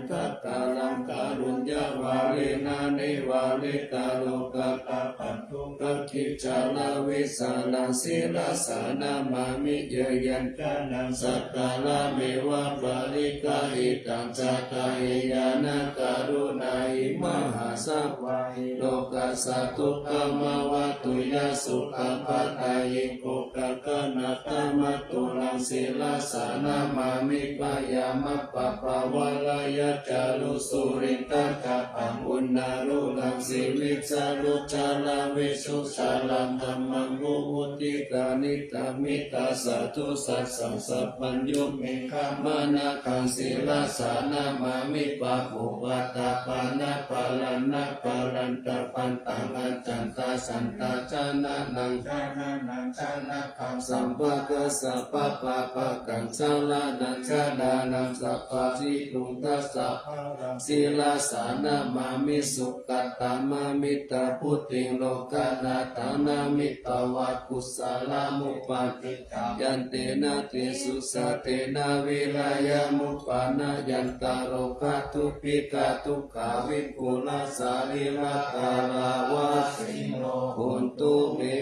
kāruññavāriṇaṃ nivāritālokatabban dukkhakhiccharavisāraṃ sirasā namāmi. Yayañca naṃ sakkarameva paṭiggaṇhitaṃ jātahīyānakaruṇāhi mahāsavāhi lokassa dukkhamāvatu ya sukhapadayi ko kakanatthamaturaṃ sirasā namāmi. Byāmappabhavarāya ca lusūritacchabrahmaṃ uṇṇāluṃ sivijjaluccharamvisuddhāraṃ dhammaṃ vivutthitānidhammitasādhusaccaṃ sabbaññuṃ meghamaṇḍakaṃ sirasā namāmi. Pāpūpaṭṭhapāṇābharantaparantapattaṃ accantasañhātaṃ janānaṃ janānaṃ janakāyamajjhapakkhaṃ sabbāpāpakaṃ jarānaṃ jarānaṃ sabbadhi duṭṭhasabbaraṃ sirasā namāmi. Sukkhaṃ tamamiddhabuddhiṃ lokanathānamitavā kusalamupadiṭṭhaṃ yantena tejasā tena virayamupaṇṇayantā lokaduppi nivātītikā dukkhā vipulā sarīrā dāravāsino hontu me.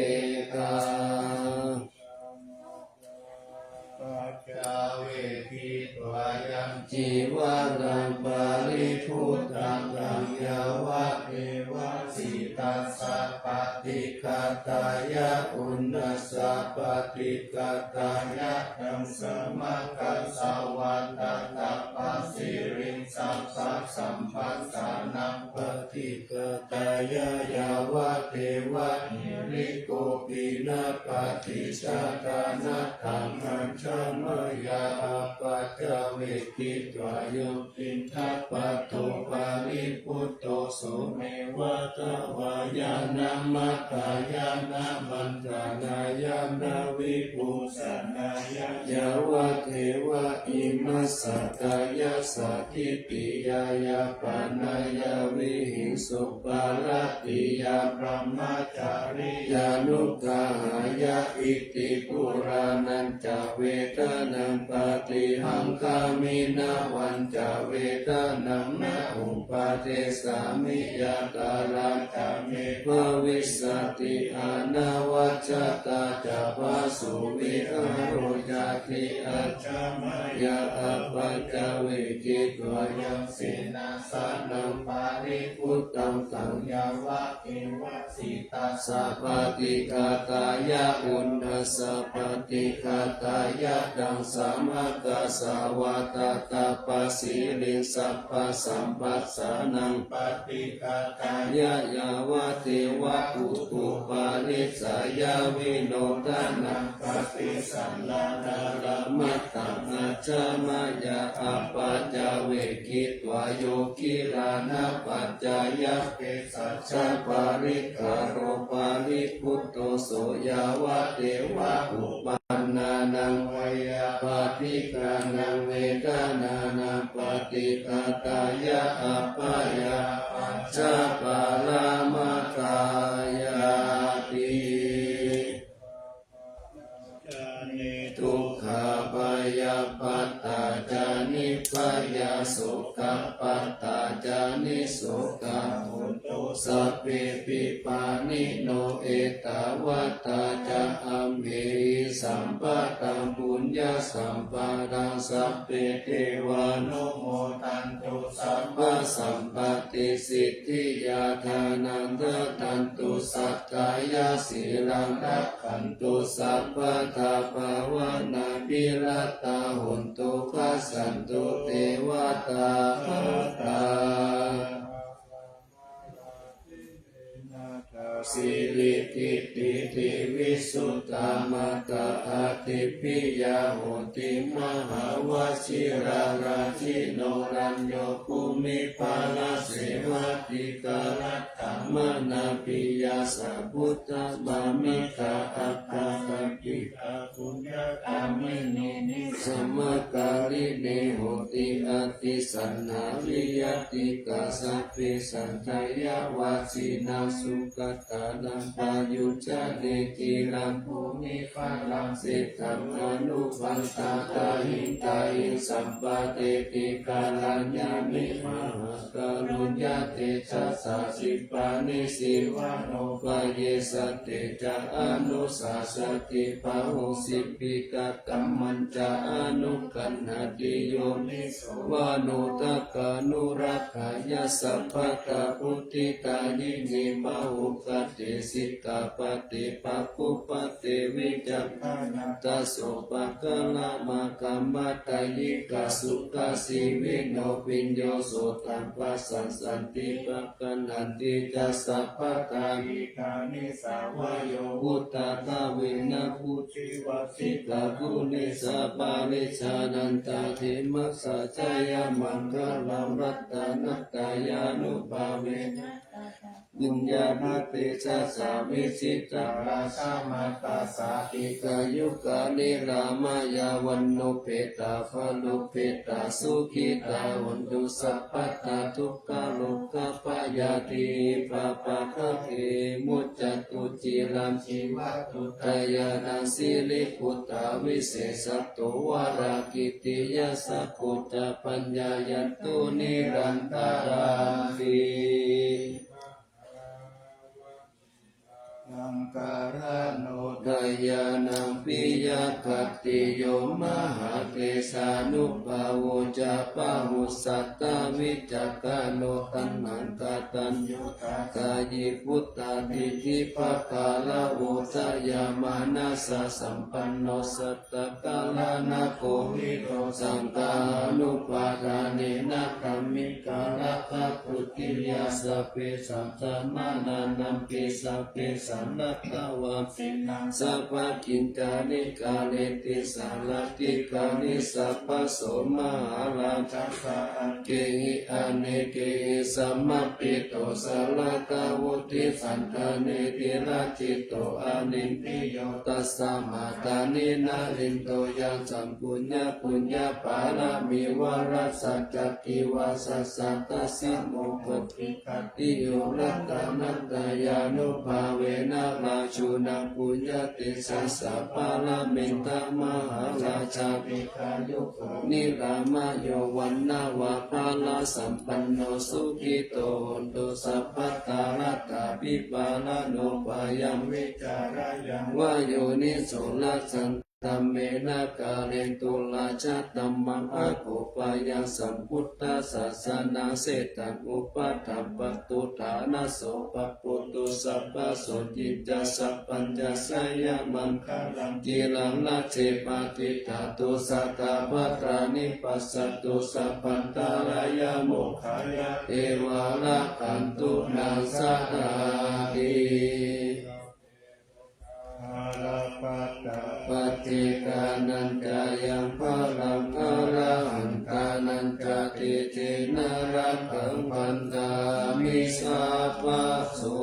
Paccavekkhitvā yaṃ cīvaraṃ paribhuttaṃ, taṃ yāvadeva sītassa paṭighātāya, uṇhassa paṭighātāya, taṃ samaggāsvā tadapasiriṃ sabbasamphassānaṃ paṭighātāya, yāvadeva hirikopinapaṭicchādanatthaṃ ajjhamayā, apaccavekkhitvā yo piṇḍapāto paribhutto, so me vātavāyāna maṇḍanāya na vibhūsanāya, yāvadeva imassa kāyassa ṭhitiyā yāpanāya vihiṃsuparatiyā brahmacariyānuggahāya. Iti purāṇañca vedanaṃ paṭihaṅkhāmi, navañca vedanaṃ na uppādessāmi, yātrā ca me bhavissati anavajjatā ca phāsuvihāro cāti. Ajjhamayā apaccavekkhitvā yaṃ senāsanaṃ paribhuttaṃ, taṃ yāvadeva sītassa paṭighātāya, uṇhassa paṭighātāya, taṃ samaggāsvā tadapasiriṃ sabbasamphassānaṃ paṭighātāya, yāvadeva utuparissayavinodanaṃ paṭisallānārāmatthaṃ. Ajjhamayā apaccavekkhitvā yo gilānapaccayabhesajjaparikkhāro paribhutto, so yāvadeva uppannānaṃ veyyābādhikānaṃ vedanānaṃ paṭighātāya, abyāpajjhaparamatāyāti. Ca niddukkhā bhayappattā ca nibbhayā sokappattā ca nissokā hontu sabbepi pāṇino. Ettāvatā ca amhehi sambhataṃ puññasampadaṃ sabbe devānumodantu sabbasampattisiddhiyā. Dānaṃ dadantu saddhāya sīlaṃ rakkhantu sabbadā bhāvanābhiratā hontu gacchantu devatāgatā. Sirikittitivisuddhimātā atipiya hoti mahāvajirārājino rañño bhūmiphalasenāthikarattamanāpiyā sabbudhdhasāvakā appakappikā puññagāminī samākārīme honti atthi saṅghamhi ñātikā sabbe saṅkhāya vajjino sugatānaṃ payuñjane ciraṃ bhūmiphalaṃ seṭṭhaṃ anupaṭṭhātahiṃ tahiṃ sampāteti kalyāṇaṃ mahākaruññatejasā khippāni jīvannupayosate ca anussāsati pahū sabbe katammañca anukañhāti yoniso manasikānukampāya sabbattha vuṭṭhitā yānī pahūpate sikkhāpade pāpūpate vicakkhaṇatha sopakkharamakkhamatā yikkhā sukhā jīvino bhiyyo sotapassaṃ santi pakaññanti ca sabbattha idāni sabayo vuttā kālena bhujivasikā phuṭesaparijānantakhemaṃ jayamaṅgalaṃ ratanattayānubhāvena Puññābhāsena vijitā yāsā mātā sā dīghāyukā nirāmā yāva nopetapalupetabhūpetā sukhitā hontu sabbadā. Dukkharogabhayā tī pāpaggahe muccantu ciraṃ jīvatu dāyādā siriputta visesato varākitiyasakko ca paññāyanto nirantaranti. Dāyādaṃ piyakhattiyo mahādesānubhāvo ca pahusatavicakkhano taṇhaṅkataññu dāyī puttadītipakāravo dayāmanāsasampanno sattakallaṇakovido saṅghānupādānena dhammikarattadutiyā sabbesaṃ samaṇānaṃ pi sabbesaṃ natthavā sabbakiñjāni kareti sārathikāni sabbaso mahārājassa aṅgehi anekehi samāhito sārathāvuthi sandhāneti rājito anindriyo tasmā dāni narindo yaṃ saṃ puññapuññapāramī vārassa cāti vāsassa tasmo bodhikhattiyo ratanattayānubhāvena rājuna puññatejasā pāramita mahārājā dīghāyuko nirāmāyo vaṇṇavaḍḍhārasampanno sukhito hotu sabbadā. Rattābhipāṇino pāyāmi carāya vā yoniso rājadhammena kālentu rājadhammaṃ akopāya sambuddhasāsanasetaṃ upaṭṭhapatu ṭhānaso pabbotho sabbaso ciñca sabbañca jayamaṅgalaṃ. Ciraṃ rājje patiṭṭhātu sadā balaṃ vipassatu sabbantarāyamokkhaṃ yā devā rakkhantu naṃ sadāti. Paccekānañca yaṃ balaṃ arahantānañca tejena rakkhaṃ bandhāmi sabbaso.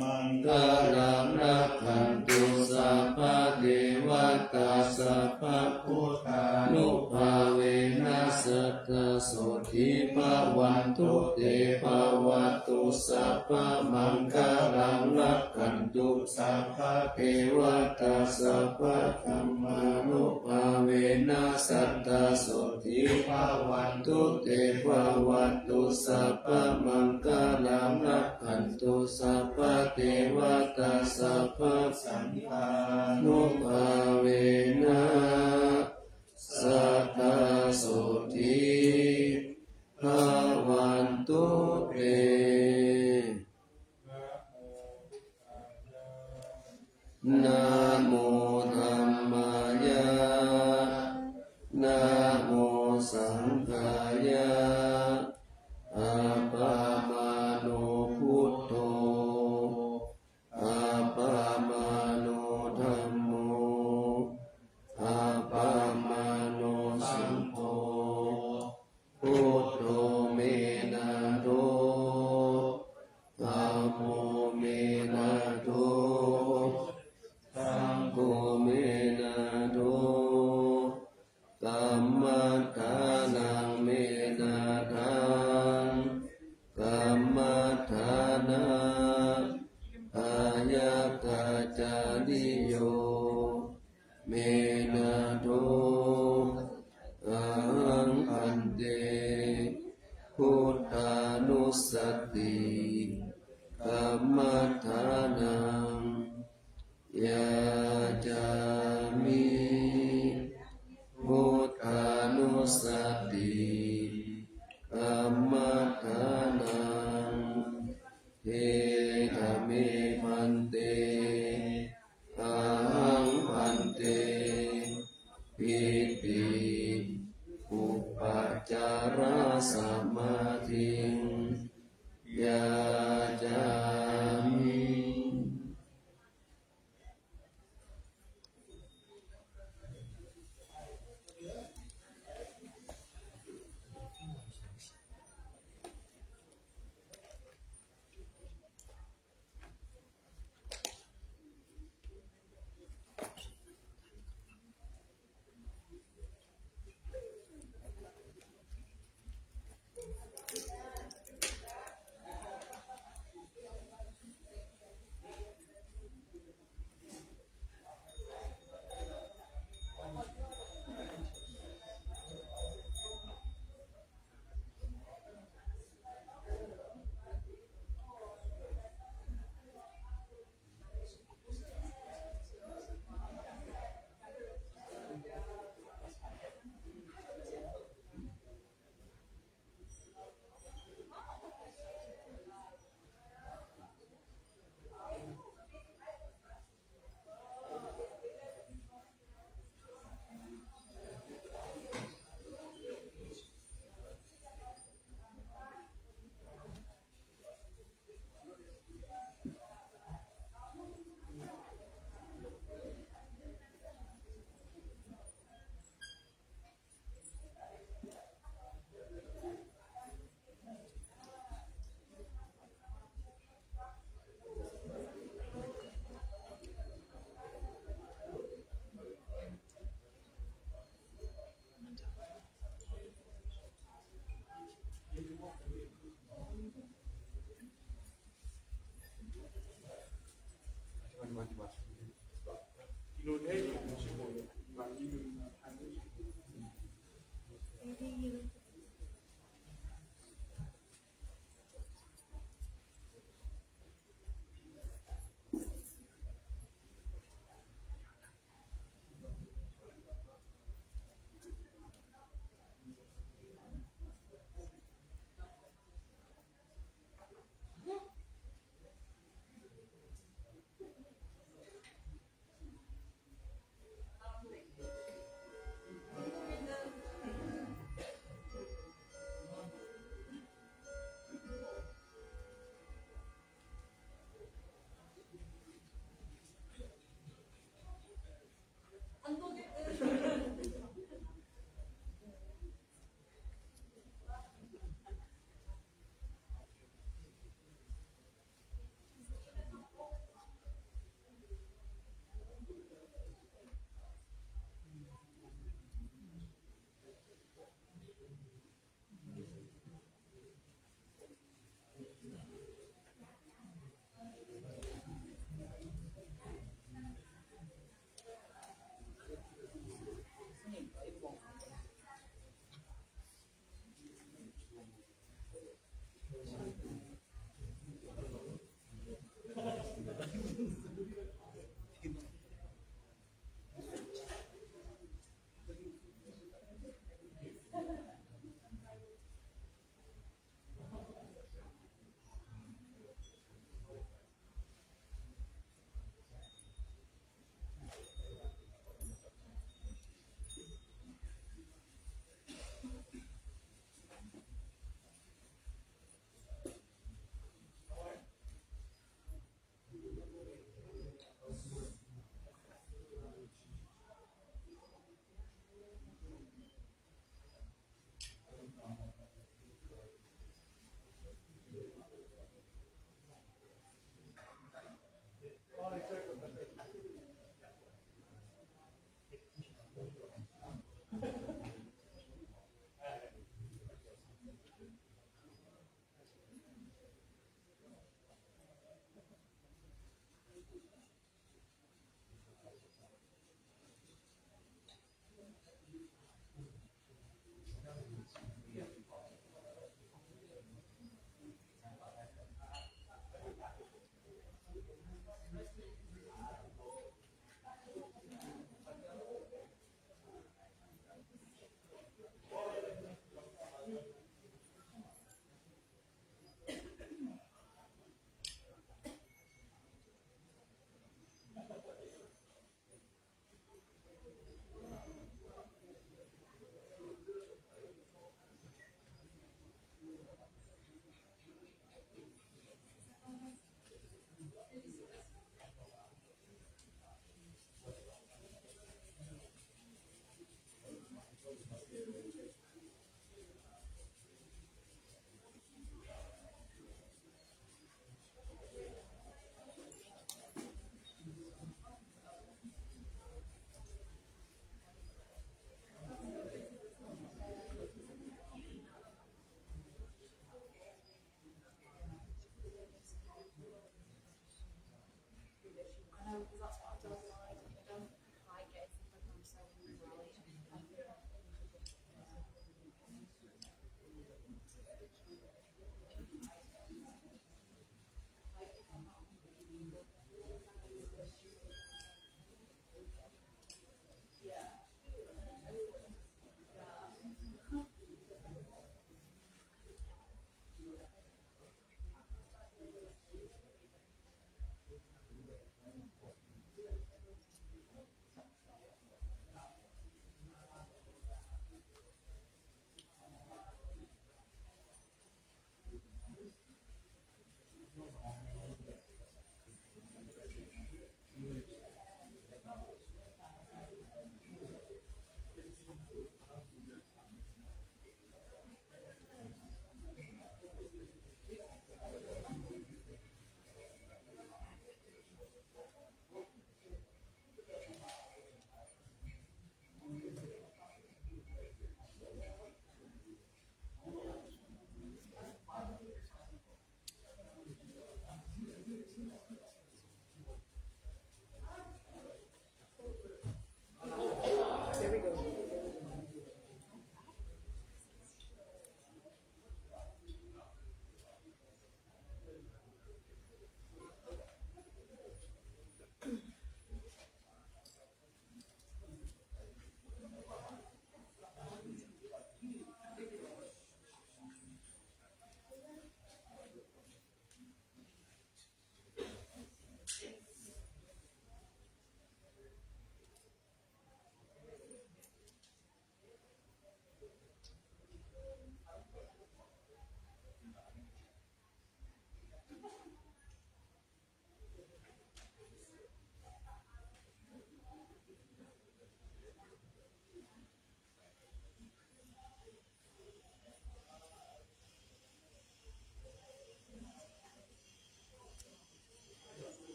Maṅgalaṃ rakkhantu sabbadevatā sabbabuddhānubhāvena sadā sotthī bhavantu te. Bhavatu sabbamaṅgalaṃ rakkhantu sabbadevatā sabbadhammānubhāvena sadā sotthī bhavantu te. Bhavatu sabbamaṅgalaṃ rakkhantu sabbadevatā sabbasaṅghānubhāvena sadā sotthī bhavantu te. Namo dhammāya, namo saṅghāya, appamāṇo buddho, appamāṇo dhammo, appamāṇo saṅgho. Buddho me nātho, dhammo me nātho, saṅgho me nātho, dhammo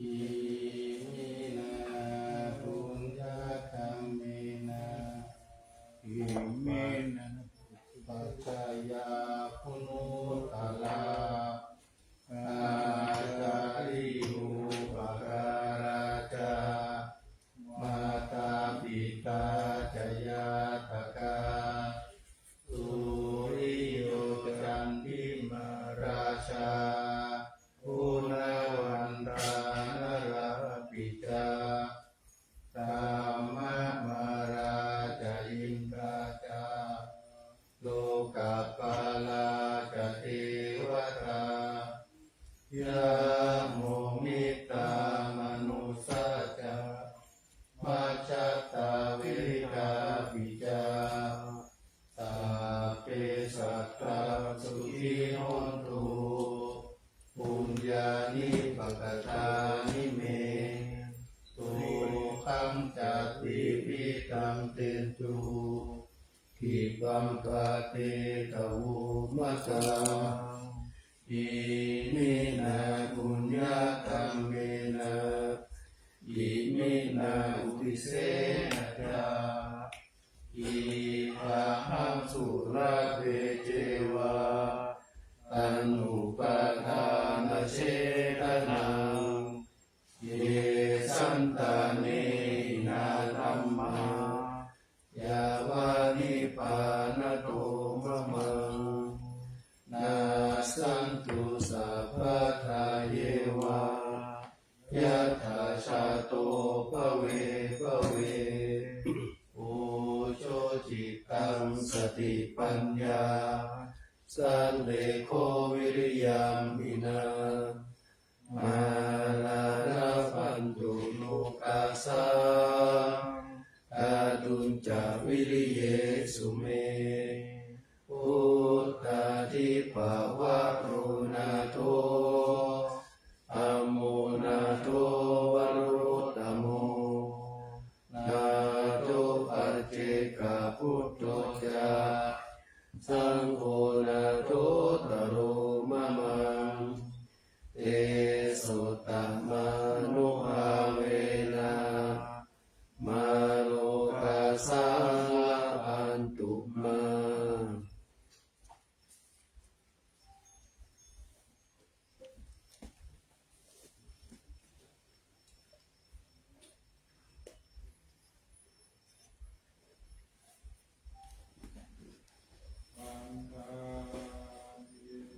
Iminā puññakammena, iminā paccayaguṇuttarā, ācariyūpakārā ca, mātā pitā ca ñātakā, suriyo candimā rājā, guṇavantā narāpi ca, brahmamārā ca indā ca, lokapālā ca devatā, yamo mittā manussā ca, majjhattā verikāpi ca, sabbe sattā sukhī hontu, puññāni pakatāni me, sukhañca tividhaṃ dentu, khippaṃ pāpetha vomataṃ. Iminā puññakammena, iminā uddisena ca, idamahaṃ sulabhe ceva, taṇhupādānachedanaṃ, ye santāne hīnā dhammā, yāva nibbānato mamaṃ, nassantu sabbadā yeva, yattha jāto bhave bhave. Ujucittaṃ satipaññā, sallekho viriyamhinā, mārā labhantu nokāsaṃ, kātuñca viriyesu me. Vuttādhipavaro nātho, dhammo nātho varuttamo, nātho paccekabuddho ca, saṅgho nāthottaro mamaṃ. Tesottamānubhāvena, mārokāsaṃ labhantu mā.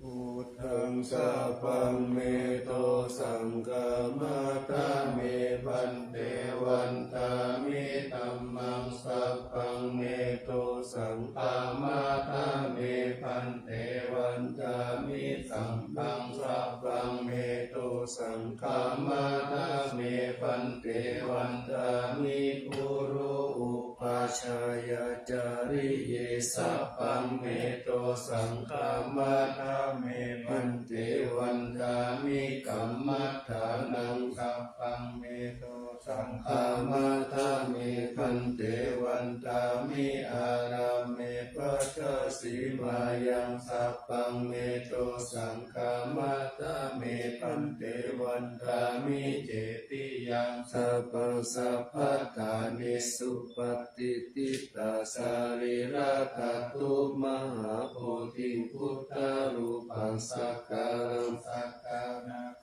Buddhaṃ sabbaṃ me dosaṃ khamatha me bhante. Vandāmi dhammaṃ sabbaṃ me dosaṃ khamatha me bhante. Vandāmi saṅghaṃ sabbaṃ me dosaṃ khamatha me bhante. Vandāmi guru upajjhāyācariye sabbaṃ me dosaṃ khamatha me bhante. Vandāmi kammaṭṭhānaṃ sabbaṃ me dosaṃ khamatha me bhante. Vandāmi ārāme pañcasīlāyaṃ sabbaṃ me dosaṃ khamatha me bhante. Vandāmi cetiyaṃ sabbaṃ sabbaṭṭhānesu patiṭṭhitā sarīradhātu mahābodhiṃ buddharūpaṃ sakalaṃ sadā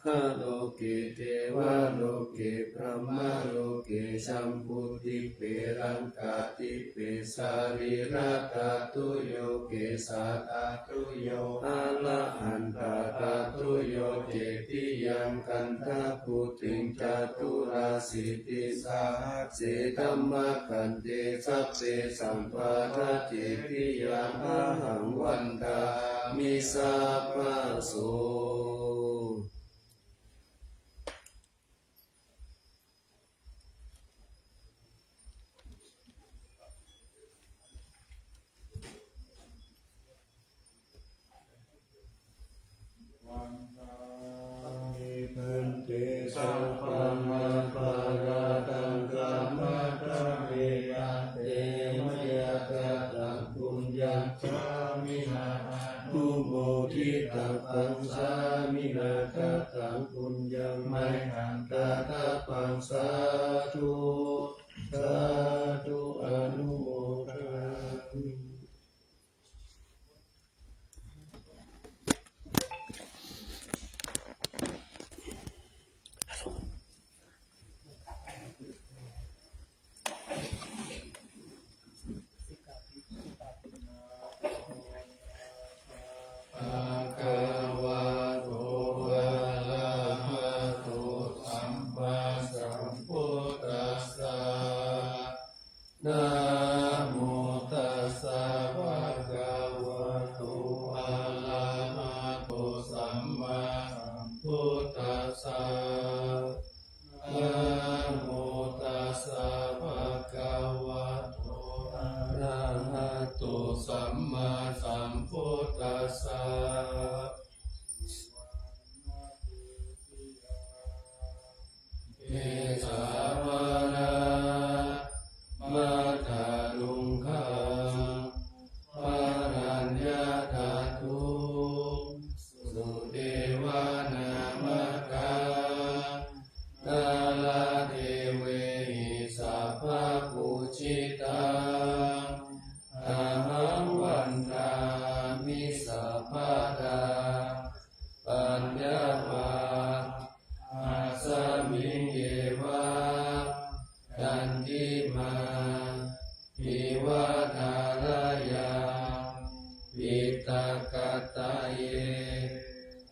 galoke devaloke brahmaloke jambudīpe laṅkādīpe sarīradhātuyo kesādhātuyo arahantāthātuyo cetiyaṃ gandhakuṭiṃ caturāsītisahassidhammakkhandhe sabbesaṃ vāra cetiyaṃ ahaṃ vandāmi sabbaso. Bhante sabbaṃ aparādhaṃ khamatha me bhante, mayā kataṃ puññaṃ sāminā anumoditabbaṃ, sāminā kataṃ Arahantānaṃ tathāgatapaṃ sādhu sādhu anumodāmi. Bhagavato arahato sammāsambuddhassa. Namo tassa bhagavato arahato sammāsambuddhassa. Namo tassa bhagavato arahato sammāsambuddhassa. Kesavāna matthaluṅgaṃ araññatatuṃ sudevanāmakā nāradevehi sabbapūjitaṃ ahaṃ vandāmi sabbadā. Paññā va asmiṃ yeva candimā iva thārāya diṭṭhagadāye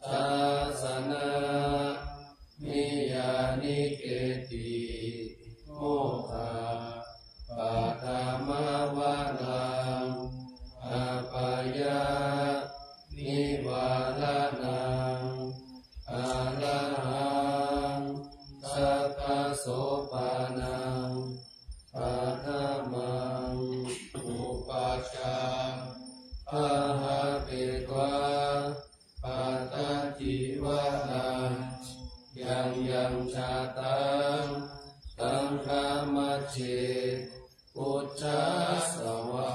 dassanā niyyānike'ti mokkhapaṭhamavaraṃ apāyanivāraṇaṃ arahaṃ sakkasopaṇaṃ paṭhamaṃ upajjhāyabhāvapetvā pattacīvaraṃ yaṃ yaṃ jātaṃ saṅghamajjhe pucchasavā